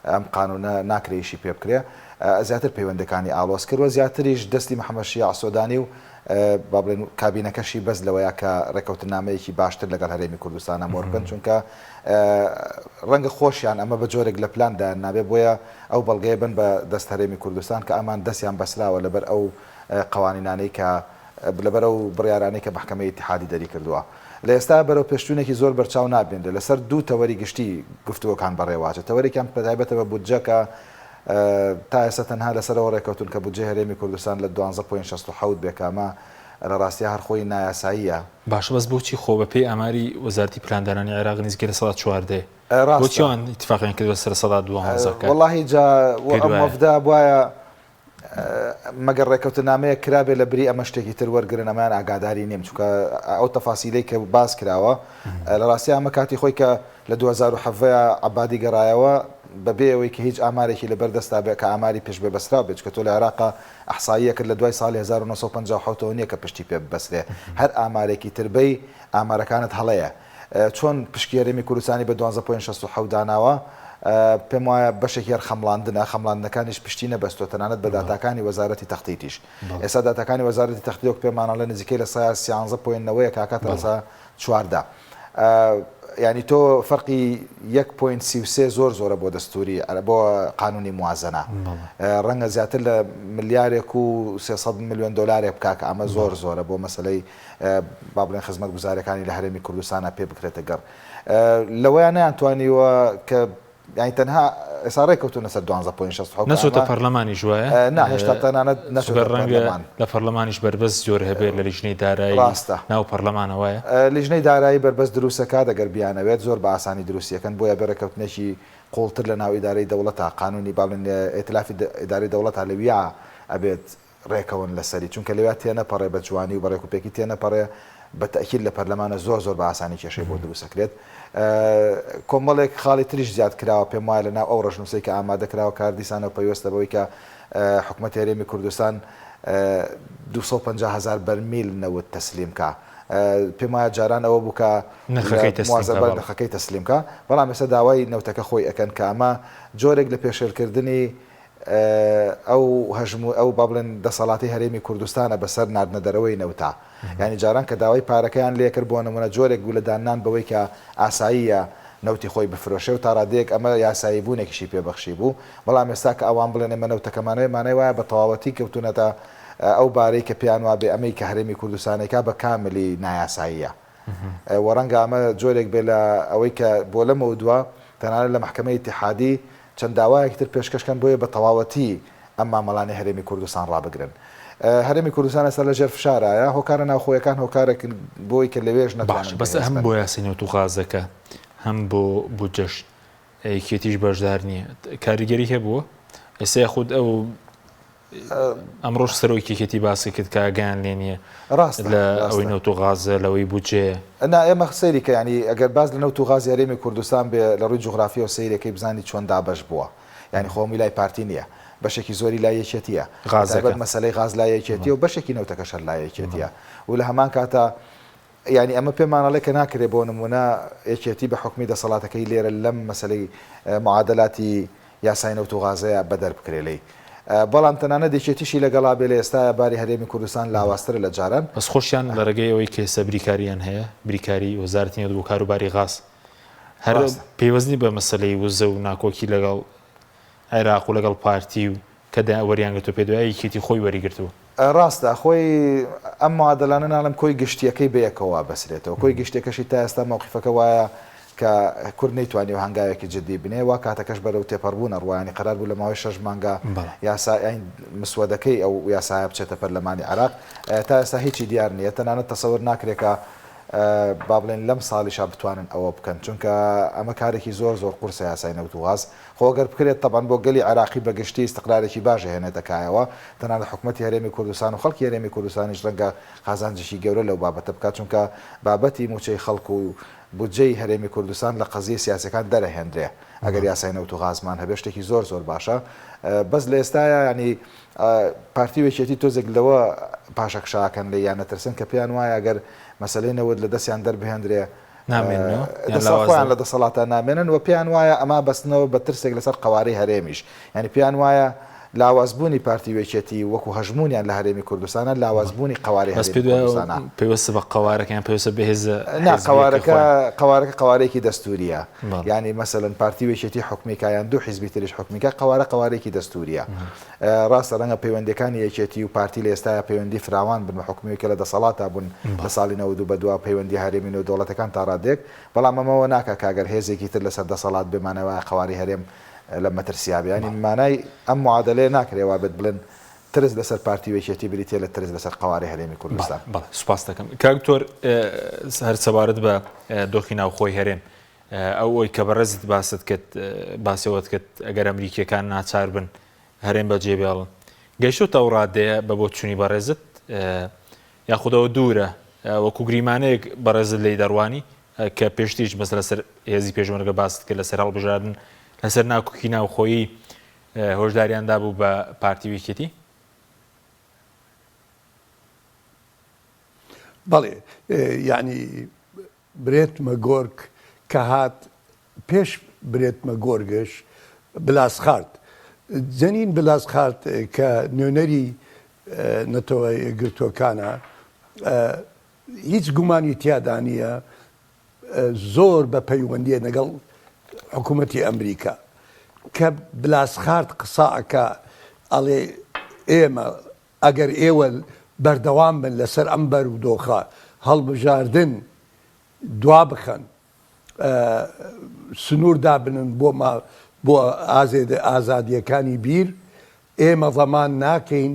ئەم قانونە ناکرێ ئیشی پێ بکرێ زیاتر پەیوەندەکانی ئاڵۆز کرد و زیاتریش دەستی محەمەد شیاع سۆدانی و با بڵێن کابینەکەشی بەس لەوەیە کە ڕێکەوتنامەیەکی باشتر لەگەڵ هەرێمی کوردستانە مۆر بکەن چونکە ڕەنگە خۆشیان ئەمە بە جۆرێک لە پلان دایان نابێ بۆیە ئەو بەڵگەیە بن بە دەست هەرێمی کوردستان کە ئەمان دەستیان بەسراوە لەبەر ئەو قوانینانەی کە لەبەر ئەو بڕیارانەی کە مەحکەمەی ئیتیحادی دەریکردووە. لە ئێستا بەرەو پێشچوونێکی زۆر بەرچاو نابینرێت. لەسەر دوو تەوەری گشتی گفتوگۆکان بەڕێوەئەچێت. تەوەرێکیان تایبەتە بە بودجە کە تا ئێستا تەنها لەسەر ئەوە ڕێکەوتوون کە بودجەی هەرێمی کوردستان لە دوانزە point 67 بێ کە ئەمە. لە ڕاستیا هەر خۆی نایاساییە. باشە بەس بۆچی خۆ بە پێی ئاماری وەزارەتی پلاندانانی عێراق نزیکەی 14% ڕاستە. بۆچی ئەوان ئیتفاقیان کردوە لەسەر 12% کە وەڵاهی جا پێت ئەم وایە؟ وەفدە بوایە مەگەر ڕێکەوتنامەیەک کرابێ لە بری ئەمە شتێکی تر وەرگرن ئەمەیان ئاگاداری نیم چونکە ئەو تەفاسیلەی کە باس کراوە لە ڕاستیا ئەمە کاتی خۆی کە لە 2017 عەبادی گەڕایەوە بەبێ ئەوەی کە هیچ ئامارێکی لەبەر دەستا بێ کە ئاماری پشت بێ بەسراو بێ چونکە تۆ لە عێراقا ئەحساییەکت لە دوای ساڵی 1957 ەوە نییە کە پشتی پێ ببەسرێ هەر ئامارێکی تر بەی ئامارەکانت هەڵەیە چۆن پشکی هەرێمی کوردستانی بە دوانزە point 67 داناوە؟ پێم وایە بەشێکی هەر خەمڵاندنە، خەمڵاندنەکانیش پشتی نەبەستووە تەنانەت بە داتاکانی وەزارەتی تەختیتیش. ئێستا داتاکانی وەزارەتی تەختیت وەک پێمان ئەڵێن نزیکەی لە سەیا سیانزە point نەوەیەک ئەکاتە لە سەیا 14. یانی تۆ فەرقی یەک point 33 زۆر زۆرە بۆ دەستووری بۆ قانونی موازەنە. ڕەنگە زیاتر لە ملیارێک و 300 ملیۆن دۆلارێک بکا کە ئەمە زۆر زۆرە بۆ مەسەلەی با بڵێن خزمەتگوزاریەکانی لە هەرێمی کوردستانا پێ بکرێتە گەڕ لەوەیان نەیانتوانیوە کە یانی تەنها ئێستا ڕێکەوتون لەسەر دوانزە point 67 نەچۆتە پەرلەمانیش وایە؟ نا هێشتا تەنانەت نەچۆتە ڕەنگە پەرلەمان. لە پەرلەمانیش بەربەست زۆر هەبێت لە لیژنەی دارایی ڕاستە. ناو پەرلەمانە وایە؟ لیژنەی دارایی بەربەست دروستەکات ئەگەر بیانەوێت زۆر بە ئاسانی دروستیەکەن بۆیە بێ ڕێکەوتنێکی قوڵتر لە ناو ئیدارەی دەوڵەتا قانونی با بڵێن ئیتلافی ئیدارەی دەوڵەتا لەویا ئەبێت ڕێکەون لەسەری چونکە لەویا تێنەپەڕێ بە جوانی و بە ڕێکوپێکی تێنەپەڕێ بە تەئکید لە پەرلەمانە زۆر زۆر بە ئاسانی کێشەی بۆ دروست ئەکرێت کۆمەڵێک خاڵی تریش زیاد کراوە پێم وایە لە ناو ئەو ڕەشنووسەی کە ئامادە کراوە کار دیسانەوە پەیوەستە بەوەی کە حکومەتی هەرێمی کوردستان 250 هەزار بەرمیل نەوت تەسلیم کا پێم وایە جاران ئەوە بوو کە نرخەکەی تەسلیم کا بەڵێ. نرخەکەی تەسلیم کا بەڵام ئێستا داوای نەوتەکە خۆی ئەکەن کە ئەمە جۆرێک لە پێشێلکردنی ئەو هەژموون ئەو با بڵێن دەسەڵاتی هەرێمی کوردستانە بەسەر ناردنە دەرەوەی نەوتا یانی جاران کە داوای پارەکەیان لێکرد بۆ نمونە جۆرێک بوو لە داننان بەوەی کە ئاساییە نەوتی خۆی بفرۆشێ و تا ڕادەیەک ئەمە یاسایی بوونێکیشی پێ بەخشی بوو بەڵام ئێستا کە ئەوان بڵێن ئێمە نەوتەکەمانەوێ مانای وایە بە تەواوەتی کەوتوونەتە ئەو بارەی کە پێیان وابێ ئەمەی کە هەرێمی کوردستانێکا بە کاملی نایاساییە و ڕەنگە ئەمە جۆرێک بێ لە ئەوەی کە بۆ لەمەودوا تەنانەت لە مەحکەمەی ئیتیحادی چەند داوایەکی تر پێشکەش کەن بۆیە بە تەواوەتی ئەم مامەڵانەی هەرێمی کوردستان ڕابگرن. هەرێمی کوردستان ئێستا لە ژێر فشارایە، هۆکارە ناوخۆیەکان هۆکارێکن بۆی کە لەوێش باشە نەتوانن بەس بەهێز هەم بن. بۆ یاسای نەوت و غازەکە هەم بۆ بودجەش یەکێتیش بەشدار نییە کاریگەری هەبووە ئێستا یاخود ئەو ئەمڕۆش سەرۆکی یەکێتی باسی کرد کە ئاگایان لێ نییە ڕاستە لە ئەوەی ڕاستە. نەوت و غازە لەوەی بودجەیە. نا ئێمە سەیری کە یانی ئەگەر باس لە نەوت و غازی هەرێمی کوردستان بێ لە ڕووی جوغرافیەوە سەیرەکەی بزانی چۆن دابەش بووە یانی خۆ هەمووی لای پارتی نییە بەشێکی زۆری لای یەکێتیە غازەکە. بەتایبەت مەسەلەی غاز لای یەکێتیە و بەشێکی نەوتەکەش هەر لای یەکێتیە و لە هەمان کاتا یانی ئەمە پێمان ئەڵێ کە ناکرێ بۆ نموونە یەکێتی بە حوکمی دەسەڵاتەکەی لێرە لەم مەسەلەی معادەلاتی یاسای نەوت و غازەیە بەدەر بکرێ لێی. بەڵام تەنانەت یەکێتیشی لەگەڵا بێ لە ئێستایا باری هەرێمی کوردستان لاوازترە لە جاران. بەس خۆشیان لە ڕێگەی ئەوەی کە ئێستا بریکاریان هەیە، بریکاری وەزارەتی نەوت بۆ کاروباری غاز، هەر ڕاستە. پەیوەست نیە بە مەسەلەی وزە و ناکۆکی لەگەڵ عێراق و لەگەڵ پارتی و کە دە وەریان گرتووە پێت وایە یەکێتی خۆی وەریگرتووە؟ ڕاستە خۆی ئەم معادلانە ناڵێم کۆی گشتیەکەی بەیەکەوە بەسرێتەوە کۆی گشتیەکەشی تا ئێستا مەوقیفەکە وایە کە کورد نەیتوانیوە هەنگاوێکی جدی بنێ وا کاتەکەش بەرەو تێپەڕبوون ئەڕوا یانی قەرار بوو لە ماوەی شەش مانگا یاسا یانی مسوەدەکەی ئەو یاسایە بچێتە پەرلەمانی عێراق تا ئێستا هیچی دیار نییە تەنانەت تەسەور ناکرێ کە با بڵێن لەم ساڵیشا بتوانن ئەوە بکەن چونکە ئەمە کارێکی زۆر زۆر قورسە یاسای نەوت و غاز خۆ گەر بکرێت تەبعەن بۆ گەلی عێراقی بە گشتی ئیستقرارێکی باش ئەهێنێتە کایەوە، تەنانەت حکومەتی هەرێمی کوردستان و خەڵکی هەرێمی کوردستانیش ڕەنگە قازانجێکی گەورە لەو بابەتە بکات، چونکە بابەتی مووچەی خەڵک و بودجەی هەرێمی کوردستان لە قەزیەی سیاسیەکان دەرەهێنرێ ئەگەر یاسای نەوت و غازمان هەبێ شتێکی زۆر زۆر باشە بەس لە ئێستایا یانی پارتی و یەکێتی تۆزێک لەوە پاشەکشە ئەکەن لێیان ئەترسن کە پێیان وایە گەر مەسەلەی نەوت لە دەستیان دەربهێندرێ نامێننەوە یان دەسەڵ لاواز خۆیان دەبن؟ لە دەسەڵاتا نامێنن و پێیان وایە ئەمە بەستنەوە بە ترسێک لەسەر قەوارەی هەرێمیش یانی پێیان وایە لاوازبوونی پارتی و یەکێتی وەکو هەژموونیان لە هەرێمی کوردستانە لاوازبوونی قەوارەی بەس هەرێمی پێت وایە کوردستانە. پەیوەستە بە قەوارەکە یان پەیوەستە بە هێزە نا حیزبییەکەی قەوارەکە خۆیان؟ قەوارەکە قەوارەیەکی دەستوورییە بەڵێ. یانی مەسەلەن پارتی و یەکێتی حوکمی کا یان دوو حیزبی تریش حوکمی کا قەوارە قەوارەیەکی دەستوورییە ڕاستە ڕەنگە پەیوەندیەکانی یەکێتی و پارتی لە ئێستایا پەیوەندی فراوان بن بە حوکمی کە لە دەسەڵاتا بوون لە ساڵی 92 بەدوا پەیوەندی هەرێمی نێودەوڵەتەکان تا ڕادەیەک، بەڵام ئەمە وە ناکا کە ئەگەر هێزێکی تر لەسەر دەسەڵات بێ مانای وایە قەوارەی هەرێم لە مەترسیا بێ یانی مانای ئەم معادەلەیە ناکرێ وابێت بڵێن. ترس لەسەر پارتی و یەکێتی بریتیە لە ترس لەسەر قەوارەی هەرێمی کوردستان. بەڵێ سوپاست دەکەم. کاک دکتۆر هەر سەبارەت بە دۆخی ناوخۆی هەرێم ئەو ئەوی کە بەڕێزت باست کرد باسی ئەوەت کرد ئەگەر ئەمریکیەکان ناچار بن هەرێم بەجێ بێڵن گەیشتۆتە ئەو ڕادەیە بە بۆچوونی بەڕێزت یاخود ئەوە دوورە وەکو گریمانەیەک بەڕێزت لێی دەڕوانی کە پێشتریش بەس لەسەر هێزی پێشمەرگە باست کرد لەسەر هەڵبژاردن لەسەر ناکۆکی ناوخۆیی هۆشداریان دابوو بە پارتی و یەکێتی؟ بەڵێ یەعنی برێت مەگۆرک کە هات پێش برێت مەگۆرگش بلاسخارت جەنین بلاسخارت کە نوێنەری نەتەوە یەکگرتووەکانە هیچ گومانی تیادا نییە زۆر بە پەیوەندیە لەگەڵ حکوومەتی ئەمریکا کە بلاسخارت قسە ئەکا ئەڵێ ئێمە ئەگەر ئێوە بەردەوام بن لەسەر ئەم بارودۆخە هەڵبژاردن دوا بخەن سنوور دابنن بۆ بۆ ئازادیەکانی بیر ئێمە ضەمان ناکەین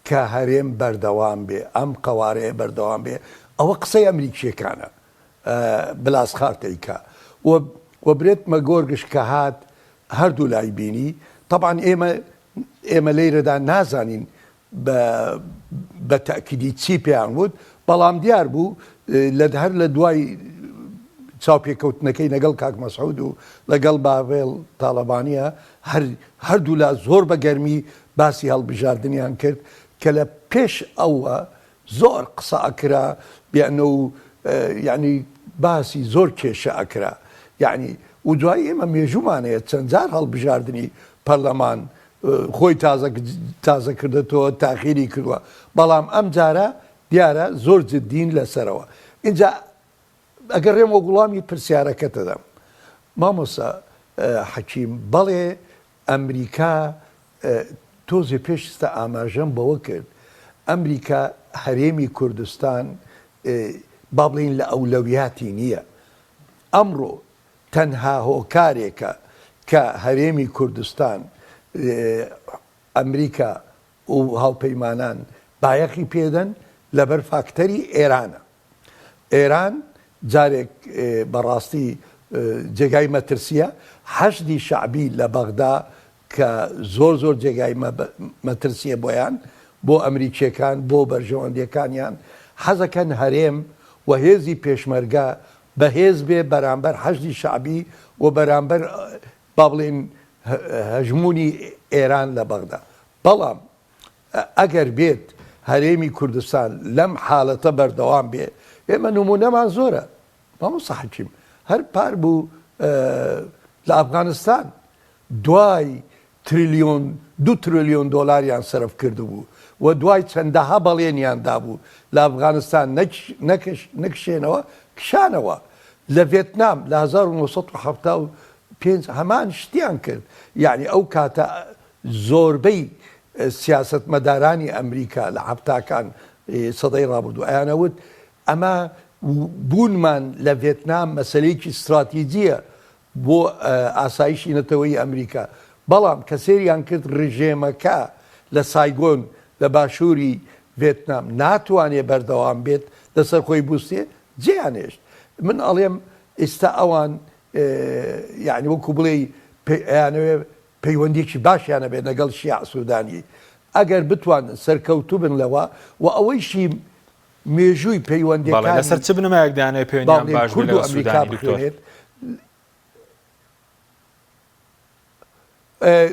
کە هەرێم بەردەوام بێ، ئەم قەوارەیە بەردەوام بێ، ئەوە قسەی ئەمریکییەکانە، بلاسخارت ئەیکا و و برێت مەگۆرگش کە هات هەردوو لای بینی، تەبعەن ئێمە ئێمە لەیرەدا نازانین بە بە تەئکیدی چی پێیان وت، بەڵام دیار بوو لە هەر لە دوای چاوپێکەوتنەکەی لەگەڵ کاک مەسعود و لەگەڵ باڤێڵ تاڵەبانییە هەر هەردوولا زۆر بە گەرمی باسی هەڵبژاردنیان کرد کە لە پێش ئەوە زۆر قسە ئەکرا بێنە و یعنی باسی زۆر کێشە ئەکرا یعنی و دوای ئێمە مێژوومان هەیە چەند جار هەڵبژاردنی پەرلەمان خۆی تازە تازە کردێتەوە تاخیری کردووە بەڵام ئەم جارە دیارە زۆر جدین لەسەرەوە اینجا ئەگەڕێمەوە وڵامی پرسیارەکەت دەدەم مامۆستا حەکیم بەڵێ ئەمریکا تۆزێ پێش ئیستا ئاماژەم بەوە کرد ئەمریکا هەرێمی کوردستان با بڵێین لە ئەولەویاتی نییە ئەمڕۆ تەنها هۆکارێکە کە هەرێمی کوردستان ئەمریکا و هاوپەیمانان بایەخی پێدەن لەبەر فاکتەری ئێرانە ئێران جارێک بەڕاستی جێگای مەترسیە، حەشدی شەعبی لە بەغدا کە زۆر زۆر جێگای مەترسیە بۆیان، بۆ ئەمریکیەکان، بۆ بەرژەوەندیەکانیان، حەزەکەن هەرێم و هێزی پێشمەرگە بەهێز بێ بەرامبەر حەشدی شەعبی و بەرامبەر با بڵێین هەژموونی ئێران لە بەغدا. بەڵام ئەگەر بێت هەرێمی کوردستان لەم حالەتە بەردەوام بێ، ئێمە نموونەمان زۆرە مامۆستا حەکیم، هەر پار بوو لە ئەفغانستان دوای تریلیۆن دو تریلیۆن دۆلاریان سەرف کردبوو و دوای چەندەها بەڵێنیان دابوو لە ئەفغانستان نەکشێنەوە کشانەوە لە ڤێتنام لە 1975 هەمان شتیان کرد یعنی ئەو کاتە زۆربەی سیاسەتمەدارانی ئەمریکا لە حەفتاکان سەدەی ڕابردوو ئەیانەوت ئەمە بوونمان لە ڤێتنام مەسەلەیەکی ستراتیجییە بۆ ئاسایشی نەتەوەیی ئەمریکا، بەڵام کە سەیریان کرد ڕژێمەکە لە سایگۆن لە باشووری ڤێتنام ناتوانێ بەردەوام بێت لەسەر خۆی بوستێ جێیان هێشت. من ئەڵێم ئیستا ئەوان یانی وەکو بڵێی ئەیانەوێ پەیوەندیەکی باشیان هەبێت لەگەڵ شیاع سودانی ئەگەر بتوانن سەرکەوتوبن لەوە و ئەوەیشی مێژووی بەڵێ پەیوەندیەکانی لەسەر چ بنەمایەک دەیانەوێت با پەیوەندیان بڵێین باش بێت کورد و لەگەڵ ئەمریکا سودانی دکتۆر؟ بخوێنێت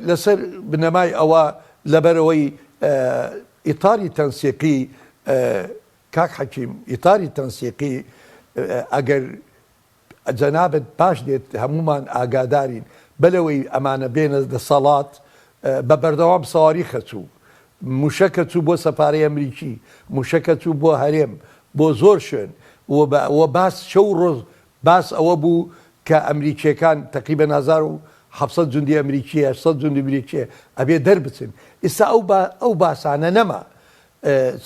لەسەر بنەمای ئەوە لەبەرئەوەی ئیتاری تەنسیقی کاک حەکیم ئیتاری تەنسیقی ئەگەر جەنابت باش دێت هەموومان ئاگادارین بەلەوەی ئەمانە بێنە دەسەڵات بە بەردەوام سەواریخ ئەچوو موشەک ئەچوو بۆ سەفارەی ئەمریکی موشەک ئەچوو بۆ هەرێم بۆ زۆر شوێن و باس شەو ڕۆژ باس ئەوە بوو کە ئەمریکیەکان تەقریبەن 1700 جوندی ئەمریکی 800 جوندی ئەمریکی ئەبێ دەربچن ئیستا ئەو ئەو باسانە نەما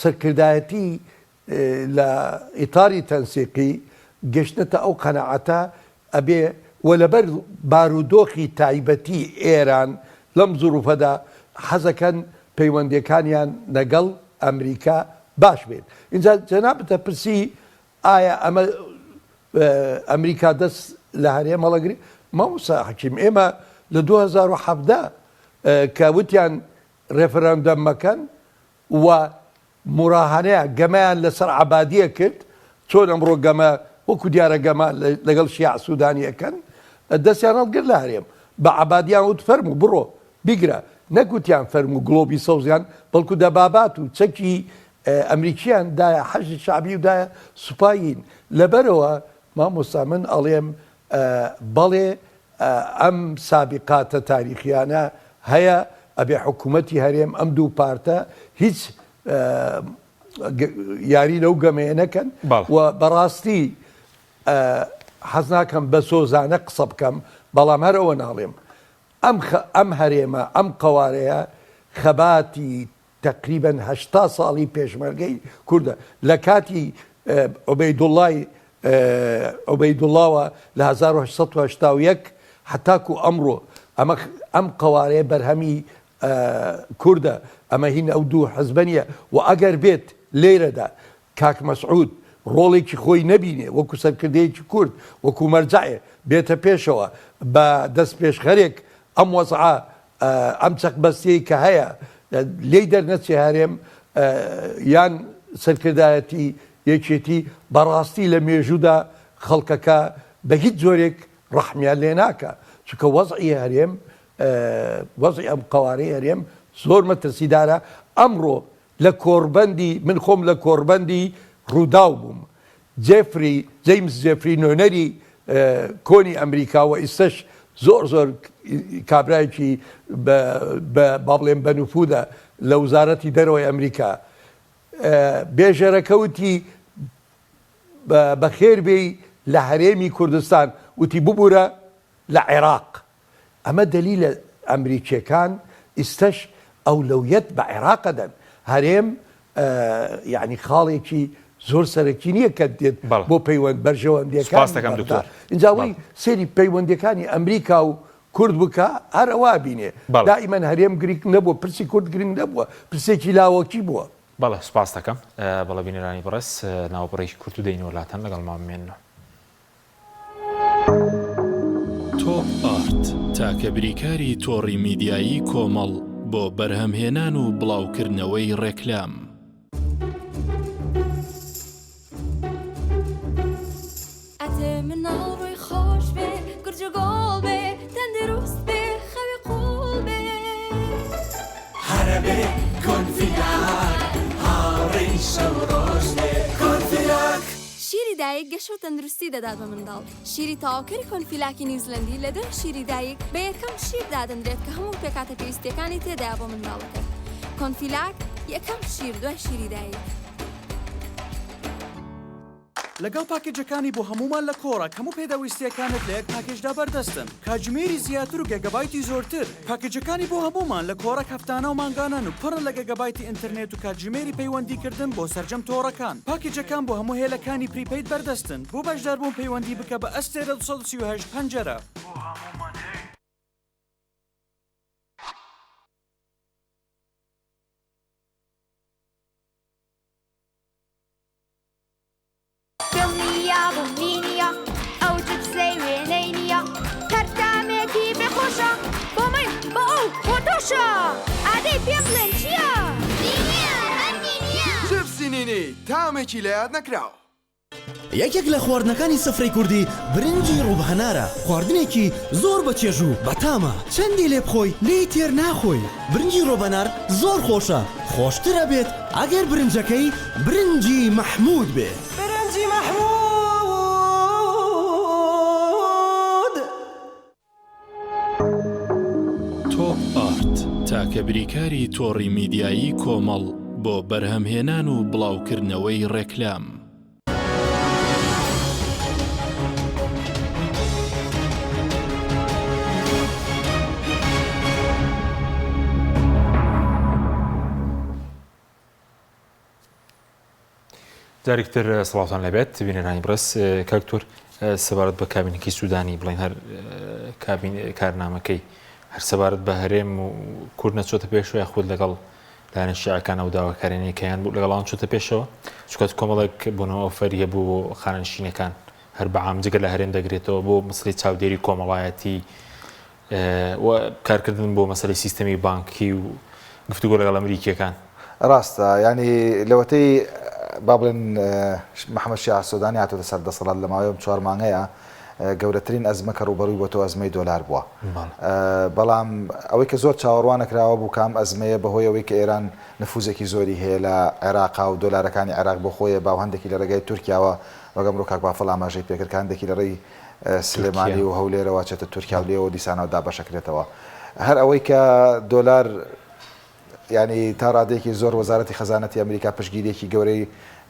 سەرکردایەتی لە ئیتاری تەنسیقی گەشتنەتە ئەو قەناعەتە ئەبێ و لەبەر بارودۆخی تایبەتی ئێران لەم زروفەدا حەزەکەن. پەیوەندیەکانیان لەگەڵ ئەمریکا باش بێت. ئینجا جەنابت ئەپرسی ئایا ئەمە ئەمریکا دەست لە هەرێم هەڵەگری؟ مامۆستا حەکیم ئێمە لە 2017 کە وتیان ڕێفراندەم مەکەن و موراهەنەیان، گەمەیان لەسەر عەبادی ئەکرد، چۆن ئەمڕۆ گەمە وەکو دیارە گەمە لەگەڵ شیاع سودانی ئەکەن، دەستیان هەڵگرت لە هەرێم، بە عەبادیان وت فەرموو بڕۆ بیگرە، نەک وتیان فەرموو گڵۆپی سەوزیان، بەڵکو دەبابات و چەکی ئەمریکیان دایە حەشدی شەعبی و دایە سوپای، لەبەرئەوە مامۆستا من ئەڵێم بەڵێ ئەم سابیقاتە تاریخیانە هەیە، ئەبێ حکومەتی هەرێم ئەم دوو پارتە هیچ یاری لەو گەمەیە نەکەن و بەڕاستی حەز ناکەم بە سۆزانە قسە بکەم بەڵام هەر ئەوە ناڵێم ئەم ئەم هەرێمە ئەم قەوارەیە خەباتی تەقریبەن 80 ساڵی پێشمەرگەی کوردە لە کاتی عوبەیدوڵای عوبەیدوڵاوە لە 1881 هەتاکو ئەمڕۆ ئەمە ئەم قەوارەیە بەرهەمی کوردە ئەمە هین ئەو دوو حزبە نییە و ئەگەر بێت لێرەدا کاک مەسعود ڕۆڵێکی خۆی نەبینێ وەکو سەرکردەیەکی کورد وەکو مەرجەعێ بێتە پێشەوە بە دەستپێشخەرێک ئەم وەزعە ئەم چەقبەستیەی کە هەیە لێی دەرنەچێ هەرێم یان سەرکردایەتی یەکێتی بەڕاستی لە مێژوودا خەڵکەکە بە هیچ جۆرێک ڕەحمیان لێ ناکا چونکە وەزعی هەرێم وەزعی ئەم قەوارەی هەرێم زۆر مەترسیدارە ئەمڕۆ لە کۆڕبەندی من خۆم لە کۆڕبەندی ڕووداو بووم جێفری جەیمس جێفری نوێنەری کۆنی ئەمریکا و ئیستەش زۆر زۆر کابرایەکی بە با بڵێم بە نفوذە لە وزارەتی دەرەوەی ئەمریکا بێژەرەکە وتی بەخێر بێی لە هەرێمی کوردستان وتی ببورە لە عێراق ئەمە دەلیلە ئەمریکیەکان ئیستەش ئەولەویەت بە عێراق ئەدەن هەرێم یانی خاڵێکی زۆر سەرەکی نییە کە دێت بۆ پەیوەند بەرژەوەندیەکان دکتۆر ئینجا وەی سەیری پەیوەندیەکانی ئەمریکا و کورد بکە هەر ئەوە بینێ دائیمەن هەرێم گرینگ نەبووە پرسی کورد گرینگ نەبووە پرسێکی لاوەکی بووە. بەڵێ سوپاست دەکەم. بەڵێ بینەرانی بەڕێز ناوبڕێکی کورت و دەینەوە لاتان لەگەڵمان بمێننەوە. تۆپ ئارت، تاکە بریکاری تۆڕی میدیایی کۆمەڵ بۆ بەرهەمهێنان و بڵاوکردنەوەی ڕێکلام. ئەتێ مناڵ ڕووی خۆش بێ گورج و گۆڵ بێ تەندروست بێ خەوی قوڵ بێ. هەرەبێ کۆنفیلاک هاوڕێی شەو ڕۆژ بێ کۆنفیلاک. شیری دایک گەشە و تەندروستی دەدات بە منداڵ، شیری تەواوکەری کۆنفیلاکی نیوزلەندی لە دوای شیری دایک بە یەکەم شیر دادەنرێت کە هەموو پێکهاتە پێویستییەکانی تێدایە بۆ منداڵەکەت. کۆنفیلاک، یەکەم شیر دوای شیری دایک. لەگەڵ پاکێجەکانی بۆ هەموومان لە کۆڕەک هەموو پێداویستییەکانت لە یەک پاکێجدا بەردەستن، کاتژمێری زیاتر و گێگابایتی زۆرتر. پاکێجەکانی بۆ هەموومان لە کۆڕەک هەفتانە و مانگانەن و پڕن لە گێگابایتی ئینتەرنێت و کاتژمێری پەیوەندیکردن بۆ سەرجەم تۆڕەکان. پاکێجەکان بۆ هەموو هێلەکانی prepaid بەردەستن. بۆ بەشداربوون پەیوەندی بکە بە ئەستێرە 238 پەنجەرە. بۆ هەموومان هەیە. دڵنیابووم نینیە ئەو چپسەی وێنەی نییە هەر تامێکی بێ خۆشە بۆ من بۆ ئەو بۆ تۆشە ئادەی پێم بڵێن چییە؟ نینیە هەر نینیە. چپسی نینی تامێکی لەیاد نەکراو. یەکێک لە خواردنەکانی سفرەی کوردی برنجی ڕووب هەنارە، خواردنێکی زۆر بە چێژ و بەتامە، چەندی لێ بخۆی لێی تێر ناخۆی، برنجی ڕۆبەنار زۆر خۆشە، خۆشتر ئەبێت ئەگەر برنجەکەی برنجی مەحمود بێ. برنجی مەحمود. تۆپ ئارت، تاکە بریکاری تۆڕی میدیایی کۆمەڵ بۆ بەرهەمهێنان و بڵاوکردنەوەی ڕێکلام. جارێکی تر سڵاوتان لێبێت بینەرانی بڕێز کاک تور سەبارەت بە کابینەکەی سوودانی بڵێن هەر کابین کارنامەکەی هەر سەبارەت بە هەرێم و کورد نەچۆتە پێشوە یاخود لەگەڵ لایەنە شیعەکان ئەو داواکاریانەی کە هەیان بوو لەگەڵ ئەوان چۆتە پێشەوە؟ چونکە کۆمەڵێک بۆنەوە ئۆفەری هەبوو بۆ خانەنشینەکان هەر بە عام جگە لە هەرێم دەگرێتەوە بۆ مەسەلەی چاودێری کۆمەڵایەتی و کارکردن بۆ مەسەلەی سیستەمی بانکی و گفتوگۆ لەگەڵ ئەمریکییەکان. ڕاستە یانی لەوەتەی با بڵێن محەمەد شیاع سۆدانی هاتۆتە سەر دەسەڵات لە ماوەی ئەم چوار مانگەیا گەورەترین ئەزمە کە ڕووبەڕووی بۆتەوە ئەزمەی دۆلار بووە. بەڵام ئەوەی کە زۆر چاوەڕواننەکراوە بوو کە ئەم ئەزمەیە بەهۆی ئەوەی کە ئێران نفوزێکی زۆری هەیە لە عێراقا و دۆلارەکانی عێراق بۆ خۆی ئەبا و هەندێکی لە ڕێگای تورکیاوە وەک ئەمڕۆ کاک بافڵ ئاماژەی پێکرد کە هەندێکی لە ڕێی سلێمانی و هەولێرەوە ئەچێتە تورکیا و لێوە دیسانەوە دابەشەکرێتەوە. هەر ئەوەی کە دۆلار یانی تا ڕادەیەکی زۆر وەزارەتی خەزانەتی ئەمریکا پشتگیرییەکی گەورەی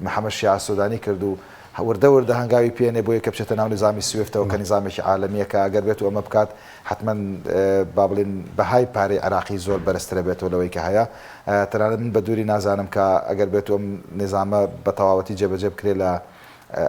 محەمەد شیاع سودانی کرد و وردە وردە هەنگاوی پێنێ بۆیە کە بچێتە ناو نیزامی سویفتەوە کە نیزامێکی عالەمییە کە ئەگەر بێت و ئەمە بکات حەتمەن با بڵێین بەهای پارەی عێراقی زۆر بەرزترە بێتەوە لەوەی کە هەیە تەنانەت من بە دووری نازانم کە ئەگەر بێت و ئەم نیزامە بە تەواوەتی جێبەجێ بکرێت لە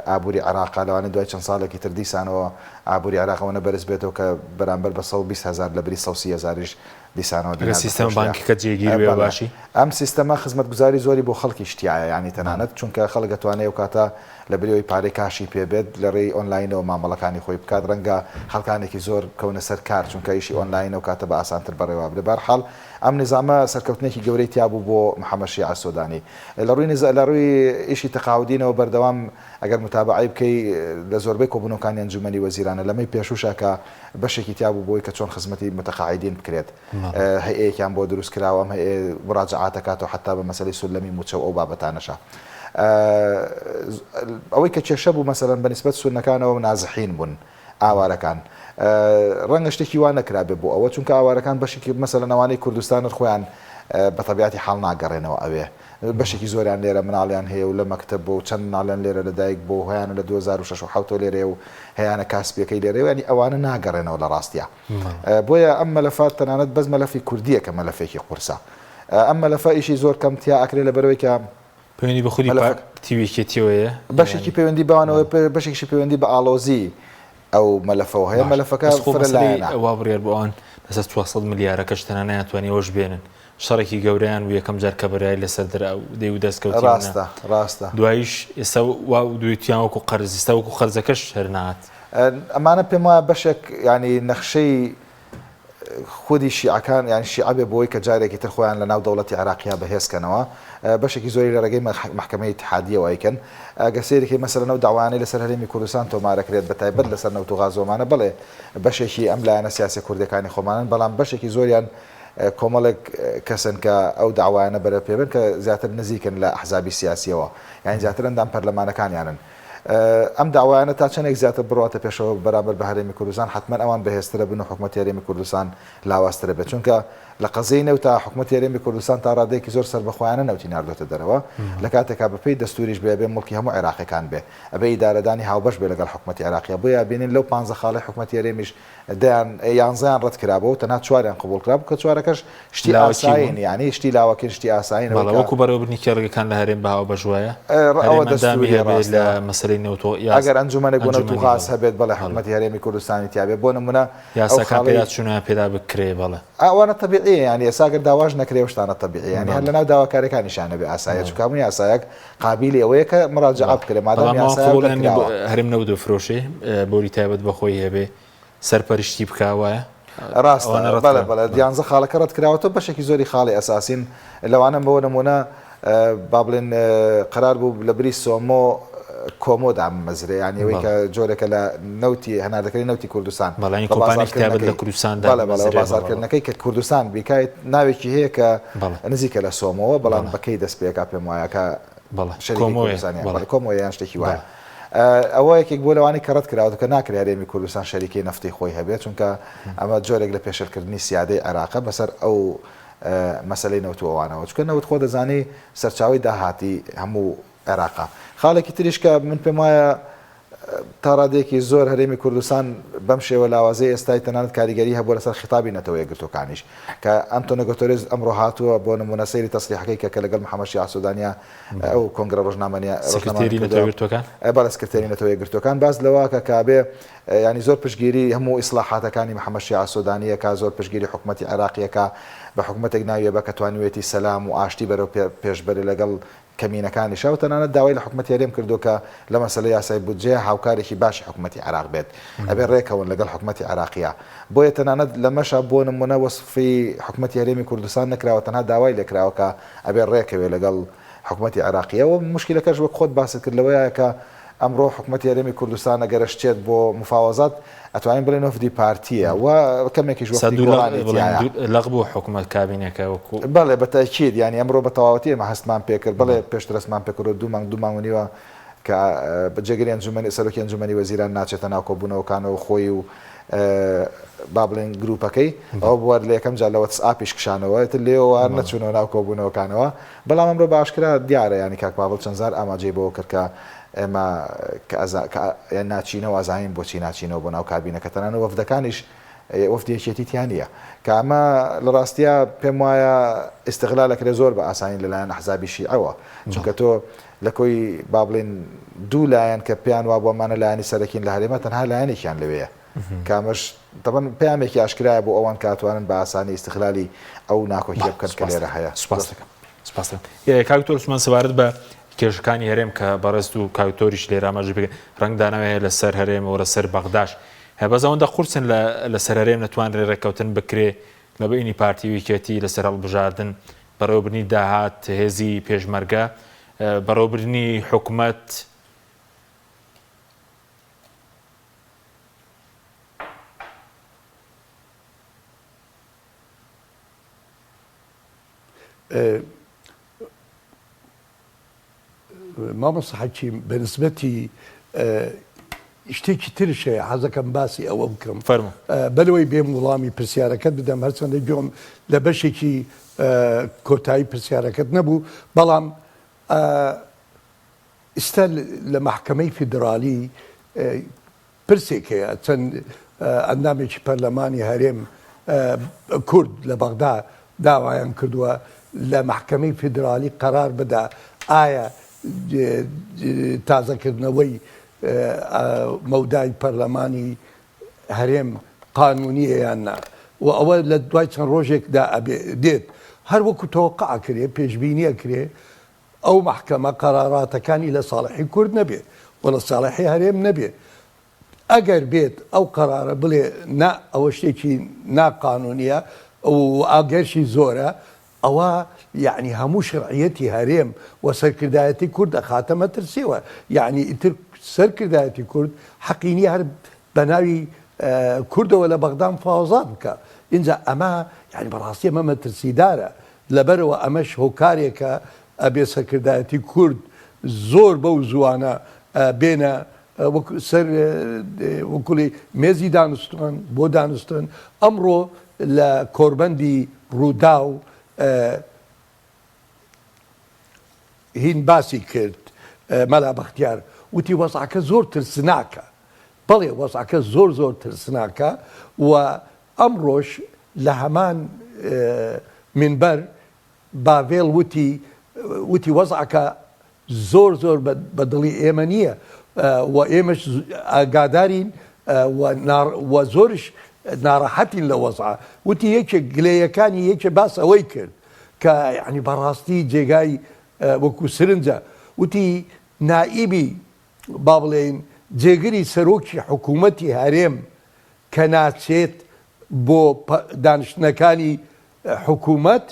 ئابووری عێراقا لەوانەیە دوای چەند ساڵێکی تر دیسانەوە ئابووری عێراق ئەوەنە بەرز بێتەوە کە بەرامبەر بە 120 هەزار لە بری 130 هەزاریش دیسانەوە ئەگەر دینار سیستەمە بفرۆشرێ. بانکیەکە جێگیر بێ بەڵێ باشی. ئەم سیستەمە خزمەتگوزاری زۆری بۆ خەڵکیش تیایە یانی تەنانەت چونکە خەڵک ئەتوانێ ئەو کاتە لە بری ئەوەی پارەی کاشی پێ بێت لە ڕێی ئۆنلاینەوە مامەڵەکانی خۆی بکات ڕەنگە خەڵکانێکی زۆر بکەونە سەر کار چونکە ئیشی ئۆنلاین ئەو کاتە بە ئاسانتر بەڕێوە ئەبرێ بەهەرحاڵ ئەم نیزامە سەرکەوتنێکی گەورەی تیا بوو بۆ محەمەد شیعە سۆدانی لە ڕووی نیزا لە ڕووی ئیشی تەقاعودینەوە بەردەوام ئەگەر متابەعەی بکەی لە زۆربەی کۆبوونەوەکانی ئەنجومەنی وەزیرانە لەمەی پێشووشا کە بەشێکی تیا بوو بۆی کە چۆن خزمەتی متەقاعیدین بکرێت هەیئەیەکیان بۆ دروست کراوە ئەم هەیئەیە مراجەعات ئەکاتەوە حەتا بە مەسەلەی سولەمی مووچە و ئەو بابەتانەشا ئەوەی کە کێشە بوو مەسەلەن بە نیسبەت سوننەکانەوە نازحین بوون ئاوارەکان ڕەنگە شتێکی وا نەکرابێ بۆ ئەوە چونکە ئاوارەکان بەشێکی مەسەلەن ئەوانەی کوردستانن خۆیان بە تەبیعەتی حاڵ ناگەڕێنەوە ئەوێ بەشێکی زۆریان لێرە مناڵیان هەیە و لە مەکتەب بووە و چەند مناڵیان لێرە لە دایک بووە و هەیانە لە 2006 و حەوتەوە لێرەیە و هەیانە کاسپیەکەی لێرەیە و یانی ئەوانە ناگەڕێنەوە لە ڕاستیا بۆیە ئەم مەلەفە تەنانەت بەس مەلەفی کوردیە کە مەلەفێکی قورسە ئەم مەلەفە ئیشی زۆر کەم تیا ئەکرێ لەبەرئەوەی کە پەیوەندی بە خودی پارتی و یەکێتیەوەیە؟ بەشێکی پەیوەندی بەوانەوە بەشێکیشی پەیوەندی بە ئاڵۆزی ئەو مەلەفەوە هەیە مەلەفەکە بەس خۆ فرە مەسەلەی لایەنە. وا بڕیار بوو ئەوان لەسەر 400 ملیارەکەش تەنها نەیانتوانی ئەوەش بێنن شەڕێکی گەورەیان بوو یەکەم جار کە بڕیاری لەسەر درا و دەی و دەستکەوتی منە ڕاستە ڕاستە. دواییش ئێستا وا دوێتیان وەکو قەرز ئێستا وەکو قەرزەکەش هەر نەهات. ئەمانە پێم وایە بەشێک یانی نەخشەی خودی شیعەکان یان شیعە بێ بۆی کە جارێکی تر خۆیان لە ناو دەوڵەتی عێراقیا بەهێز کەنەوە بەشێکی زۆری لە ڕێگەی مەحکەمەی ئیتحادیەوە ئەیکەن ئەگەر سەیری کەی مەسەلەن ئەو دەعوایانەی لەسەر هەرێمی کوردستان تۆمارەکرێت بە تایبەت لەسەر نەوت و غاز و ئەمانە بەڵێ بەشێکی ئەم لایەنە سیاسیە کوردیەکانی خۆمانن بەڵام بەشێکی زۆریان کۆمەڵێک کەسن کە ئەو دەعوایانە بەرەو پێبن کە زیاتر نزیکن لە ئەحزابی سیاسیەوە یانی زیاتر ئەندام پەرلەمانەکانیانن ئەم دەعوایانە تا چەندێک زیاتر بڕواتە پێشەوە بەرامبەر بە هەرێمی کوردستان حەتمەن ئەوان بەهێزترە بن و حکومەتی هەرێمی کوردستان لاوازترە بێت چونکە لە قەزیەی نەوتا حکومەتی هەرێمی کوردستان تا ڕادەیەکی زۆر سەربەخۆیانە نەوتی ناردۆتە دەرەوە لە کاتێکا بەپێی دەستوریش بێ ئەبێ موڵکی هەموو عێراقیەکان بێ ئەبێ ئیدارەدانی هاوبەش بێ لەگەڵ حکومەتی عێراقیا بۆیە ئەبینین لەو پانزە خاڵەی حکومەتی هەرێمیش دەیان یانزەیان ڕەت کرابوو تەنها چواریان قبوڵ کرابوو کە چوارەکەش شتی لاوەکی بوون. ئاسایین یانی شتی لاوەکین شتی ئاسایین ئەوەی بەڵێ کە وەکو بەڕێوەبردنی کێڵگەکان لە هەرێم بە هاوبەش وایە ئەوە هەرێم ئەندامی دەستووریە هەبێ لە ڕاستە مەسەلەی نەوت و یاس ئەگەر ئەنجومەنێک بۆ نەوت و ئەنجومەنی غاز بەڵێ هەبێت بەڵێ بەڵێ حکومەتی هەرێمی کوردستانی تیابێ بۆ نمونە ئەو یاساکان خاڵەی پێداچوونەوەیان پێدا بکرێ بەڵێ. ئەوانە تەبیعیە یانی ئێستا گەر داواش نەکرێ ئەو شتانە تەبیعیە یانی هەر بەڵێ لەناو داواکاریەکانیشیان نەبێ ئاساییە بەڵێ چونکە هەموو یاسایەک قابیلی ئەوەیە کە مراجەعە بەڵێ بکرێ مادام بەڵام ئەوان یاسایە و قبوڵیان نیە بۆ دەرکراوە. هەرێم نەوت بفرۆشێ بۆری تایبەت بە خۆی هەبێ سەرپەرشتی بکا وایە؟ ڕاستە ئەوانە ڕەت بەڵێ کران بەڵێ بەڵێ. دیانزە خاڵەکە ڕەت کراوەتەوە بەشێکی زۆری خاڵی ئەساسین لەوانە بۆ نموونە با بڵێن قەرار بوو لە بری سۆمۆ کۆمۆ دامەزرێ یانی ئەوەی بەڵێ. کە جۆرێکە لە نەوتی هەناردەکردنی نەوتی کوردستان بەڵێ یانی بە کۆمپانیایەکی تایبەت لە بازاڕکردنەکەی کوردستان بەڵێ بەڵێ بە دامەزرێ بەڵێ بەڵێ. بازاڕکردنەکەی کە کوردستان بیکات ناوێکی هەیە کە بەڵێ. نزیکە لە سۆمۆوە بەڵام بەڵێ. بە کەی دەست پێ ئەکا پێم وایە کە بەڵێ شەریکەی کۆمۆیە کوردستانیان بەڵێ بەڵێ کۆمۆیە یان شتێکی وایە بەڵێ. ئەوە یەکێک بووە لەوانەی کە ڕەت کراوەتەوە کە ناکرێ هەرێمی کوردستان شەریکەی نەفتی خۆی هەبێت چونکە ئەمە جۆرێک لە پێشێلکردنی سیادەی عێراقە بەسەر ئەو مەسەلەی نەوت و ئەوانەوە چونکە نەوت خۆ دەزانی سەرچاوەی داهاتی هەموو عێراقە. خاڵێکی تریش کە من پێم وایە. تا ڕادەیەکی زۆر هەرێمی کوردستان بەم شێوە لاوازەی ئێستای تەنانەت کاریگەری هەبووە لەسەر خیتابی نەتەوە یەکگرتووەکانیش کە ئەنتۆنیۆ گۆتۆرێز ئەمڕۆ هاتووە بۆ نموونە سەیری تەسریحەکەی کە کە لەگەڵ محەمەد شیاع سودانیا ئەو کۆنگرە ڕۆژنامەنیە ڕۆژنامەوانی سکرتێری نەتەوە کردووە یەکگرتووەکان؟ بەڵێ سکرتێری نەتەوە یەکگرتووەکان باس لەوە کە کە ئەبێ یانی زۆر پشتگیری هەموو ئیسڵاحاتەکانی محەمەد شیاع سودانی ئەکا زۆر پشتگیری حکومەتی عێراقی ئەکا بە حکومەتێک ناویە بە کە توانیوێتی سەلام و ئاشتی بەرەو پێش بەرێ لەگەڵ کەمینەکانیشە و تەنانەت داوای لە حکومەتی هەرێم کردووە کە لە مەسەلەی یاسای بودجەیە هاوکارێکی باشی حکومەتی عێراق بێت ئەبێ ڕێکەون لەگەڵ حکومەتی عێراقیا بۆیە تەنانەت لەمەشا بۆ نمونە وەسفی حکومەتی هەرێمی کوردستان نەکراوە تەنها داوای لێکراوە کە ئەبێ ڕێکەوێ لەگەڵ حکومەتی عێراقیە و موشکیلەکەش وەک خۆت باست کرد لەوەیە کە ئەمڕۆ حکومەتی هەرێمی کوردستان ئەگەر ئەشچێت بۆ مفاوەزات ئەتوانین بڵێین وەفدی پارتییە و کەمێکیش وەفدی گۆڕانی تیایە. لەق بوو حکومەت کابینەکە وەکو. بەڵێ بە تەئکید یانی ئەمڕۆ بە تەواوەتی ئێمە هەستمان پێکرد بەڵێ پێشتر هەستمان پێکردووە دوو مانگ دوو مانگ و نیوە کە جێگری ئەنجومەنی سەرۆکی ئەنجومەنی وەزیران ناچێتە ناو کۆبوونەوەکانەوە خۆی و با بڵێین گروپەکەی ئەوە بووە لە یەکەم جار لە وەتس ئاپیش کشانەوە ئیتر لێوەوە هەر نەچوونەوە ناو کۆبوونەوەکانەوە بەڵام ئەمڕۆ بە ئاشکرا دیارە یانی کاک پاڤڵ چەند جار ئاماژەی بەوە کرد کە ئێمە کە ئەزا کە یان ناچینەوە ئەزانین بۆچی ناچینەوە بۆ ناو کابینەکە تەنانەت وەفدەکانیش وەفدی یەکێتی تیا نییە کە ئەمە لە ڕاستیا پێم وایە ئیستغلال ئەکرێ زۆر بە ئاسانی لەلایەن ئەحزابی شیعەوە چونکە تۆ لە کۆی با بڵێین دوو لایەن کە پێیان وابوو ئەمانە لایەنی سەرەکین لە هەرێمە تەنها لایەنێکیان لەوێیە کە ئەمەش تەبەن پەیامێکی ئاشکرایە بۆ ئەوان کە ئەتوانن بە ئاسانی ئیستغلالی ئەو ناکۆکیە بکەن کە لێرە هەیە. سوپاس دەکەم. سوپاس دەکەم. کاک دکتۆر عوسمان سەبارەت بە کێشەکانی هەرێم کە بەڕێزت و کاک دکتۆریش لێرە ئاماژەی پێ کرد ڕەنگدانەوەی هەیە لەسەر هەرێم و لەسەر بەغداش هەیە بەس ئەوەندە قورسن لە لەسەر هەرێم نەتوانرێ ڕێککەوتن بکرێ لە بەینی پارتی و یەکێتی لەسەر هەڵبژاردن بەڕێوەبردنی داهات هێزی پێشمەرگە بەڕێوەبردنی حکومەت مامۆستا حەکیم بە نسبەتی شتێکی ترش هەیە حەزەکەم باسی ئەوە بکەم فەرموو. بەلەوەی بێم وڵامی پرسیارەکەت بدەم هەرچەندە گوێم لە بەشێکی کۆتایی پرسیارەکەت نەبوو بەڵام ئیستا لە مەحکەمەی فیدرالی پرسێک هەیە چەند ئەندامێکی پەرلەمانی هەرێم کورد لە بەغدا داوایان کردووە لە مەحکەمەی فیدرالی قەرار بدا ئایا تازەکردنەوەی مەودای پەرلەمانی هەرێم قانونیە یان نا و ئەوە لە دوای چەند ڕۆژێکدا دێت هەر وەکو تەوەقع ئەکرێ پێشبینی ئەکرێ ئەو مەحکەمە قەراراتەکانی لە ساڵحی کورد نەبێ و لە ساڵحی هەرێم نەبێ. ئەگەر بێت ئەو قەرارە بڵێ نا ئەوە شتێکی نا قانونیە و ئاگەرشی زۆرە ئەوە یەعنی هەموو شەرعیەتی هەرێم و سەرکردایەتی کورد ئەخاتە مەترسیەوە یەعنی ئیتر سەرکردایەتی کورد حەقی نیە هەر بە ناوی کوردەوە لە بەغدا مفاوەزات بکا ئینجا ئەمە یەعنی بەڕاستی ئەمە مەترسیدارە لەبەرئەوە ئەمەش هۆکارێکە ئەبێ سەرکردایەتی کورد زۆر بەو زووانە بێنە سەر وەکوڵی مێزی دانوستان بۆ دانوستن ئەمڕۆ لە کۆربەندی ڕووداو هین باسی کرد مەلا بەختیار وتی وەزعەکە زۆر ترسناکە بەڵێ وەزعەکە زۆر زۆر ترسناکە و ئەمڕۆش لە هەمان مینبەر باڤێڵ وتی وتی وەزعەکە زۆر زۆر بە دڵی ئێمە نییە و ئێمەش ئاگادارین و زۆرش ناڕەحەتین لە وەزعە وتی یەکێک گلەیەکانی یەکێ باس ئەوەی کرد کە یعنی بەڕاستی جێگای وەکو سرنجە وتی نائیبی با بڵێین جێگری سەرۆکی حکوومەتی هەرێم کە ناچێت بۆ دانیشتنەکانی حکوومەت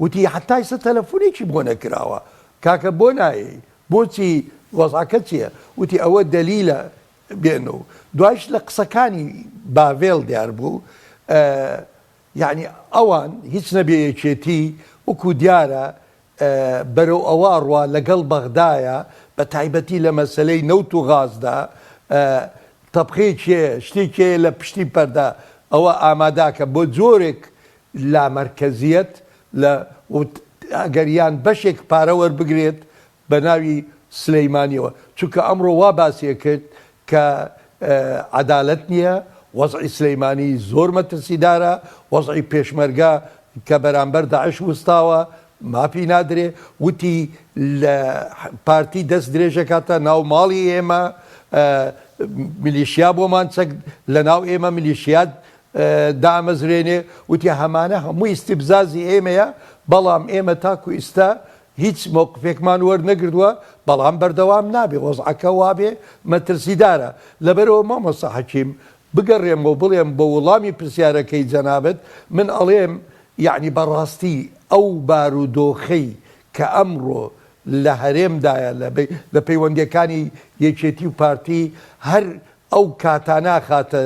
وتی حتا ئیستا تەلەفونێکی بۆ نەکراوە کاکە بۆ نایەی بۆچی وەزعەکە چییە وتی ئەوە دەلیلە بێن و دوایش لە قسەکانی باڤێڵ دیار بوو یعنی ئەوان هیچ نەبێ یەکێتی وەکو دیارە بەرەو ئەوە ئەڕوا لەگەڵ بەغدایە بە تایبەتی لە مەسەلەی نەوت و غازدا تەبخەیەکی هەیە شتێکی هەیە لە پشتی پەردە ئەوە ئاماداکە بۆ جۆرێک لامەرکەزیەت لە ئەگەر یان بەشێک پارە وەربگرێت بە ناوی سلەیمانیەوە چونکە ئەمڕۆ وا باسی کرد. کە عەدالەت نییە، وەزعی سلیمانی زۆر مەترسیدارە، وەزعی پێشمەرگە کە بەرامبەر داعش وستاوە مافی نادرێ، وتی لە پارتی دەست درێژەکاتە ناو ماڵی ئێمە، میلیشیا بۆمان چەک لە ناو ئێمە میلیشیا دامەزرێنێ، وتی هەمانە هەموو ئیستیبزازی ئێمەیە، بەڵام ئێمە تاکو ئیستا هیچ مەوقفێکمان وەرنەگردووە، بەڵام بەردەوام نابێ وەزعەکە وابێ مەترسیدارە، لەبەرئەوە مامۆستا حەکیم بگەڕێمەوە بڵێم بۆ وڵامی پرسیارەکەی جەنابت من ئەڵێم یەعنی بەڕاستی ئەو بارودۆخەی کە ئەمڕۆ لە هەرێمدایە لە پەیوەندیەکانی یەکێتی و پارتی هەر ئەو کاتانە ئەخاتە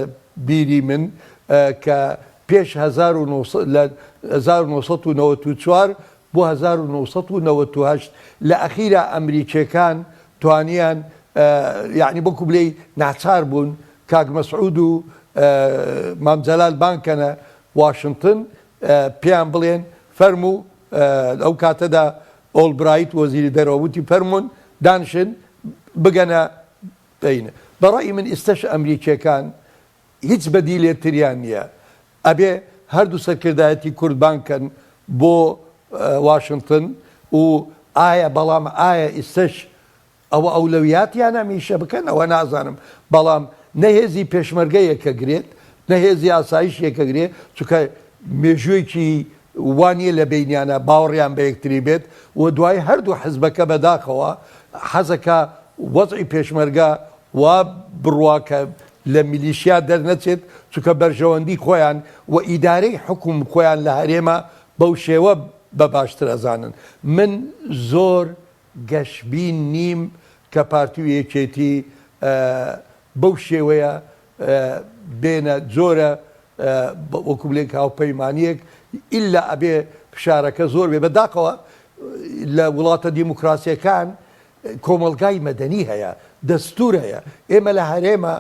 بیری من کە پێش لە 1994 بۆ 1998 لە ئەخیرا ئەمریکیەکان توانیان یەعنی وەکو بلێی ناچار بوون کاک مەسعود و مام جەلال بانگ کەنە واشنتن پێیان بڵێن فەرموو ئەو کاتەدا ئۆڵبرایت وەزیری دەرەوە وتی فەرموون دانشن بگەنە بین. بە ڕەئی من ئیستەش ئەمریکیەکان هیچ بەدیلێ تریان نیە ئەبێ هەردوو سەرکردایەتی کورد بانگ کەن بۆ واشنتن و ئایا بەڵام ئایا ئیستەش ئەوە ئەولەویاتیانە ئەم ئیشە بکەن ئەوە نازانم بەڵام نە هێزی پێشمەرگە یەکەگرێت نە هێزی ئاسایش یەکەگرێ چونکە مێژوویەکی وا نییە لە بەینیانە باوەڕیان بە یەکتری بێت و دوای هەردوو حزبەکە بەداخەوە حەزەکا وەزعی پێشمەرگە وا بڕوا کە لە میلیشیا دەرنەچێت چونکە بەرژەوەندی خۆیان و ئیدارەی حوکم خۆیان لە هەرێمە بەو شێوە بە باشتر ئەزانن من زۆر گەشبین نیم کە پارتی و یەکێتی بەو شێوەیە بێنە جۆرە وەکو بلێن هاوپەیمانیەک ئیلا ئەبێ فشارەکە زۆر بێ بەداخەوە لە وڵاتە دیموکراسیەکان کۆمەڵگای مەدەنی هەیە دەستور هەیە ئێمە لە هەرێمە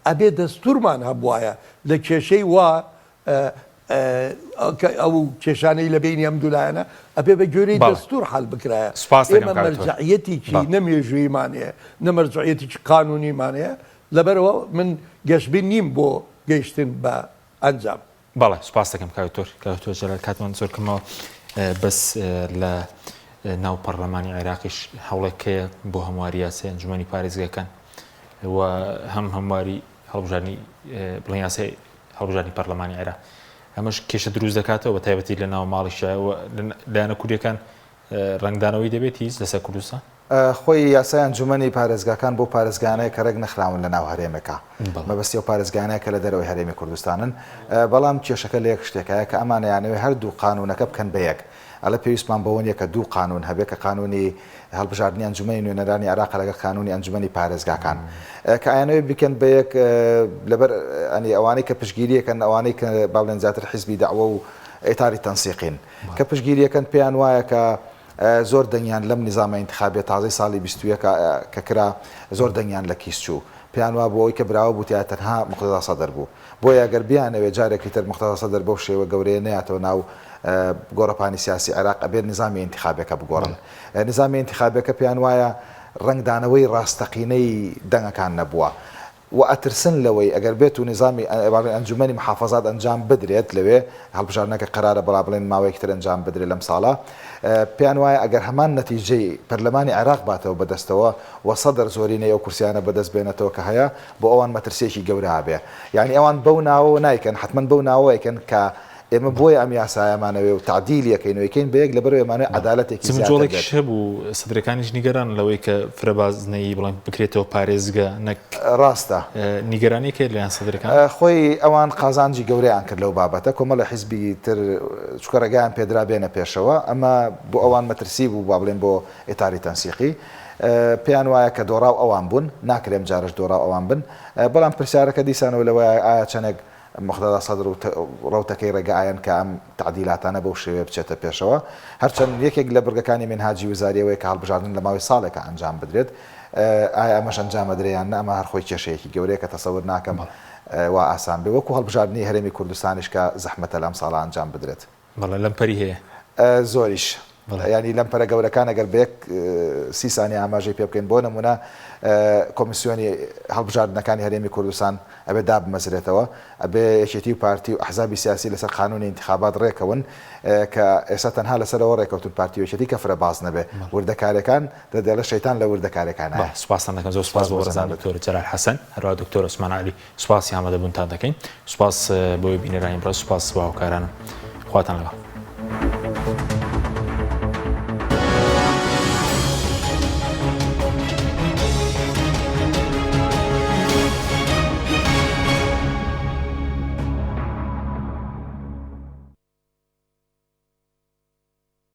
ئەبێ دەستورمان هەبوایە لە کێشەی وا ئەو کێشانەی لە بینی ئەم دوولایەنە ئەبێ بە گوێرەی دەستور حل بکرایە ئێمە مەرجعیەتێکی نە مێژوویمان هەیە نە مەرجعیەتێکی قانونیمان هەیە لەبەرئەوە من گەشبین نیم بۆ گەیشتن بە ئەنجام. بەڵێ سوپاس دەکەم کاک دکتۆر. کاک دکتۆر جەلال کاتمان زۆر کەمەوە بەس لە ناو پەرلەمانی عێراقیش هەوڵێک هەیە بۆ هەمواری یاسای ئەنجومەنی پارێزگاکان و هەم هەمواری هەڵبژاردنی بڵێن یاسای هەڵبژاردنی پەرلەمانی عێراق ئەمەش کێشە دروست دەکاتەوە بە تایبەتی لە ناو ماڵی شیعە و لایەنە کوردیەکان ڕەنگدانەوەی دەبێت هیچ لەسەر کوردستان؟ خۆی یاسای ئەنجومەنی پارێزگاکان بۆ پارێزگایانەیە کە ڕێک نەخراون لە ناو هەرێمێکا مەبەستی ئەو پارێزگایانەیە کە لە دەرەوەی هەرێمی کوردستانن بەڵام کێشەکە لە یەک شتێکایە کە ئەمان ئەیانەوێ هەردوو قانونەکە بکەن بە یەک ئەڵێ پێویستمان بەوە نیە کە دوو قانون هەبێ کە قانونی هەڵبژاردنی ئەنجومەنی نوێنەرانی عێراقە لەگەڵ قانونی ئەنجومەنی پارێزگاکان کە ئەیانەوێ بیکەن بە یەک لەبەر ئەنی ئەوانەی کە پشتگیریەکەن ئەوانەی کە با بڵێن زیاتر حیزبی دەعوە و ئیتاری تەنسیقین کە پشتگیریەکەن پێیان وایە کە زۆر دەنگیان لەم نیزامە ئینتخابیە تازەی ساڵی 21 کە کرا زۆر دەنگیان لە کیس چوو پێیان وابوو ئەوەی کە براوە بوو تیا تەنها موقتەدا سەدر بوو بۆیە گەر بیانەوێ جارێکی تر موقتەدا سەدر بەو شێوە گەورەیە نەیاتەوە ناو گۆڕەپانی سیاسی عێراق ئەبێت نیزامی ئینتخابیەکە بگۆڕن نیزامی ئینتخابیەکە پێیان وایە ڕەنگدانەوەی ڕاستەقینەی دەنگەکان نەبووە وە ئەترسن لەوەی ئەگەر بێت و نیزامی با بڵێین ئەنجومەنی محافەزات ئەنجام بدرێت لەوێ هەڵبژاردنەکە قەرارە بەڵا بڵێن ماوەیەکی تر ئەنجام بدرێت لەم ساڵە پێیان وایە ئەگەر هەمان نەتیجەی پەرلەمانی عێراق باتەوە بەدەستەوە و سەدر زۆرینەی ئەو کورسیانە بەدەست بێنێتەوە کە هەیە بۆ ئەوان مەترسیەکی گەورە ئەبێ یانی ئەوان بەو ناوەوە نایکەن حەتمەن بەو ناوەوە ئەیکەن کە ئێمە بۆیە ئەم یاسایەمانەوێ و تەعدیلی ئەکەین و ئەیکەین بە یەک لەبەرئەوەی ئەمانەوێ عەدالەتێکی زیاتر بێت. جموجۆڵێکیش هەبوو سەدرەکانیش نیگەرانن لەوەی کە فرە بازنەیی بڵێن بکرێتەوە پارێزگە نەک ڕاستە. نیگەرانیەک هەیە لەلایەن سەدرەکان؟ خۆی ئەوان قازانجی گەورەیان کرد لەو بابەتە، کۆمەڵێ حیزبی تر چونکە ڕێگایان پێدرا بێنە پێشەوە، ئەمە بۆ ئەوان مەترسی بوو با بڵێین بۆ ئیتاری تەنسیقی پێیان وایە کە دۆڕاو ئەوان بوون، ناکرێ ئەمجارەش دۆڕاو ئەوان بن، بەڵام پرسیارەکە دیسانەوە لەوەیە ئایا چەندێک موقتەدا سەدر و ڕەوتەکەی ڕێگە ئایەن کە ئەم تەعدیلاتانە بەو شێوەیە بچێتە پێشەوە. هەرچەند یەکێک لە بڕگەکانی مینهاجی وزاری ئەوەیە کە هەڵبژاردن لە ماوەی ساڵێکا ئەنجام بدرێت. ئایا ئەمەش ئەنجام ئەدرێ یان نە ئەمە هەر خۆی کێشەیەکی گەورەیە کە تەسەور ناکەم وا ئاسان بێ. وەکو هەڵبژاردنی هەرێمی کوردستانیش کە زەحمەتە لەم ساڵە ئەنجام بدرێت. بەڵێ لەمپەری هەیە. زۆریش. یانی لەمپەرە گەورەکان ئەگەر بە یەک سی سانیە ئاماژەی پێ بکەین بۆ نمونە کۆمیسیۆنی هەڵبژاردنەکانی هەرێمی کوردستان ئەبێ دابمەزرێتەوە ئەبێ یەکێتی و پارتی و ئەحزابی سیاسی لەسەر قانونی ئینتخابات ڕێکەون کە ئێستا تەنها لەسەرەوە ڕێکەوتون پارتی و یەکێتی کە فرە باز نەبێ وردەکارێکان دەدێڵێ شەیتان لە وردەکارێکانایە. بەڵێ سوپاستان دەکەم زۆر سوپاس بۆ بەڕێزان دکتۆر جەلال حەسەن هەروەها دکتۆر عوسمان عەلی سوپاسی ئامادەبوونتان دەکەین سوپاس بۆ بینەرانی بەڕێز سوپاس بۆ هاوکارانم خواتان لەگەڵ.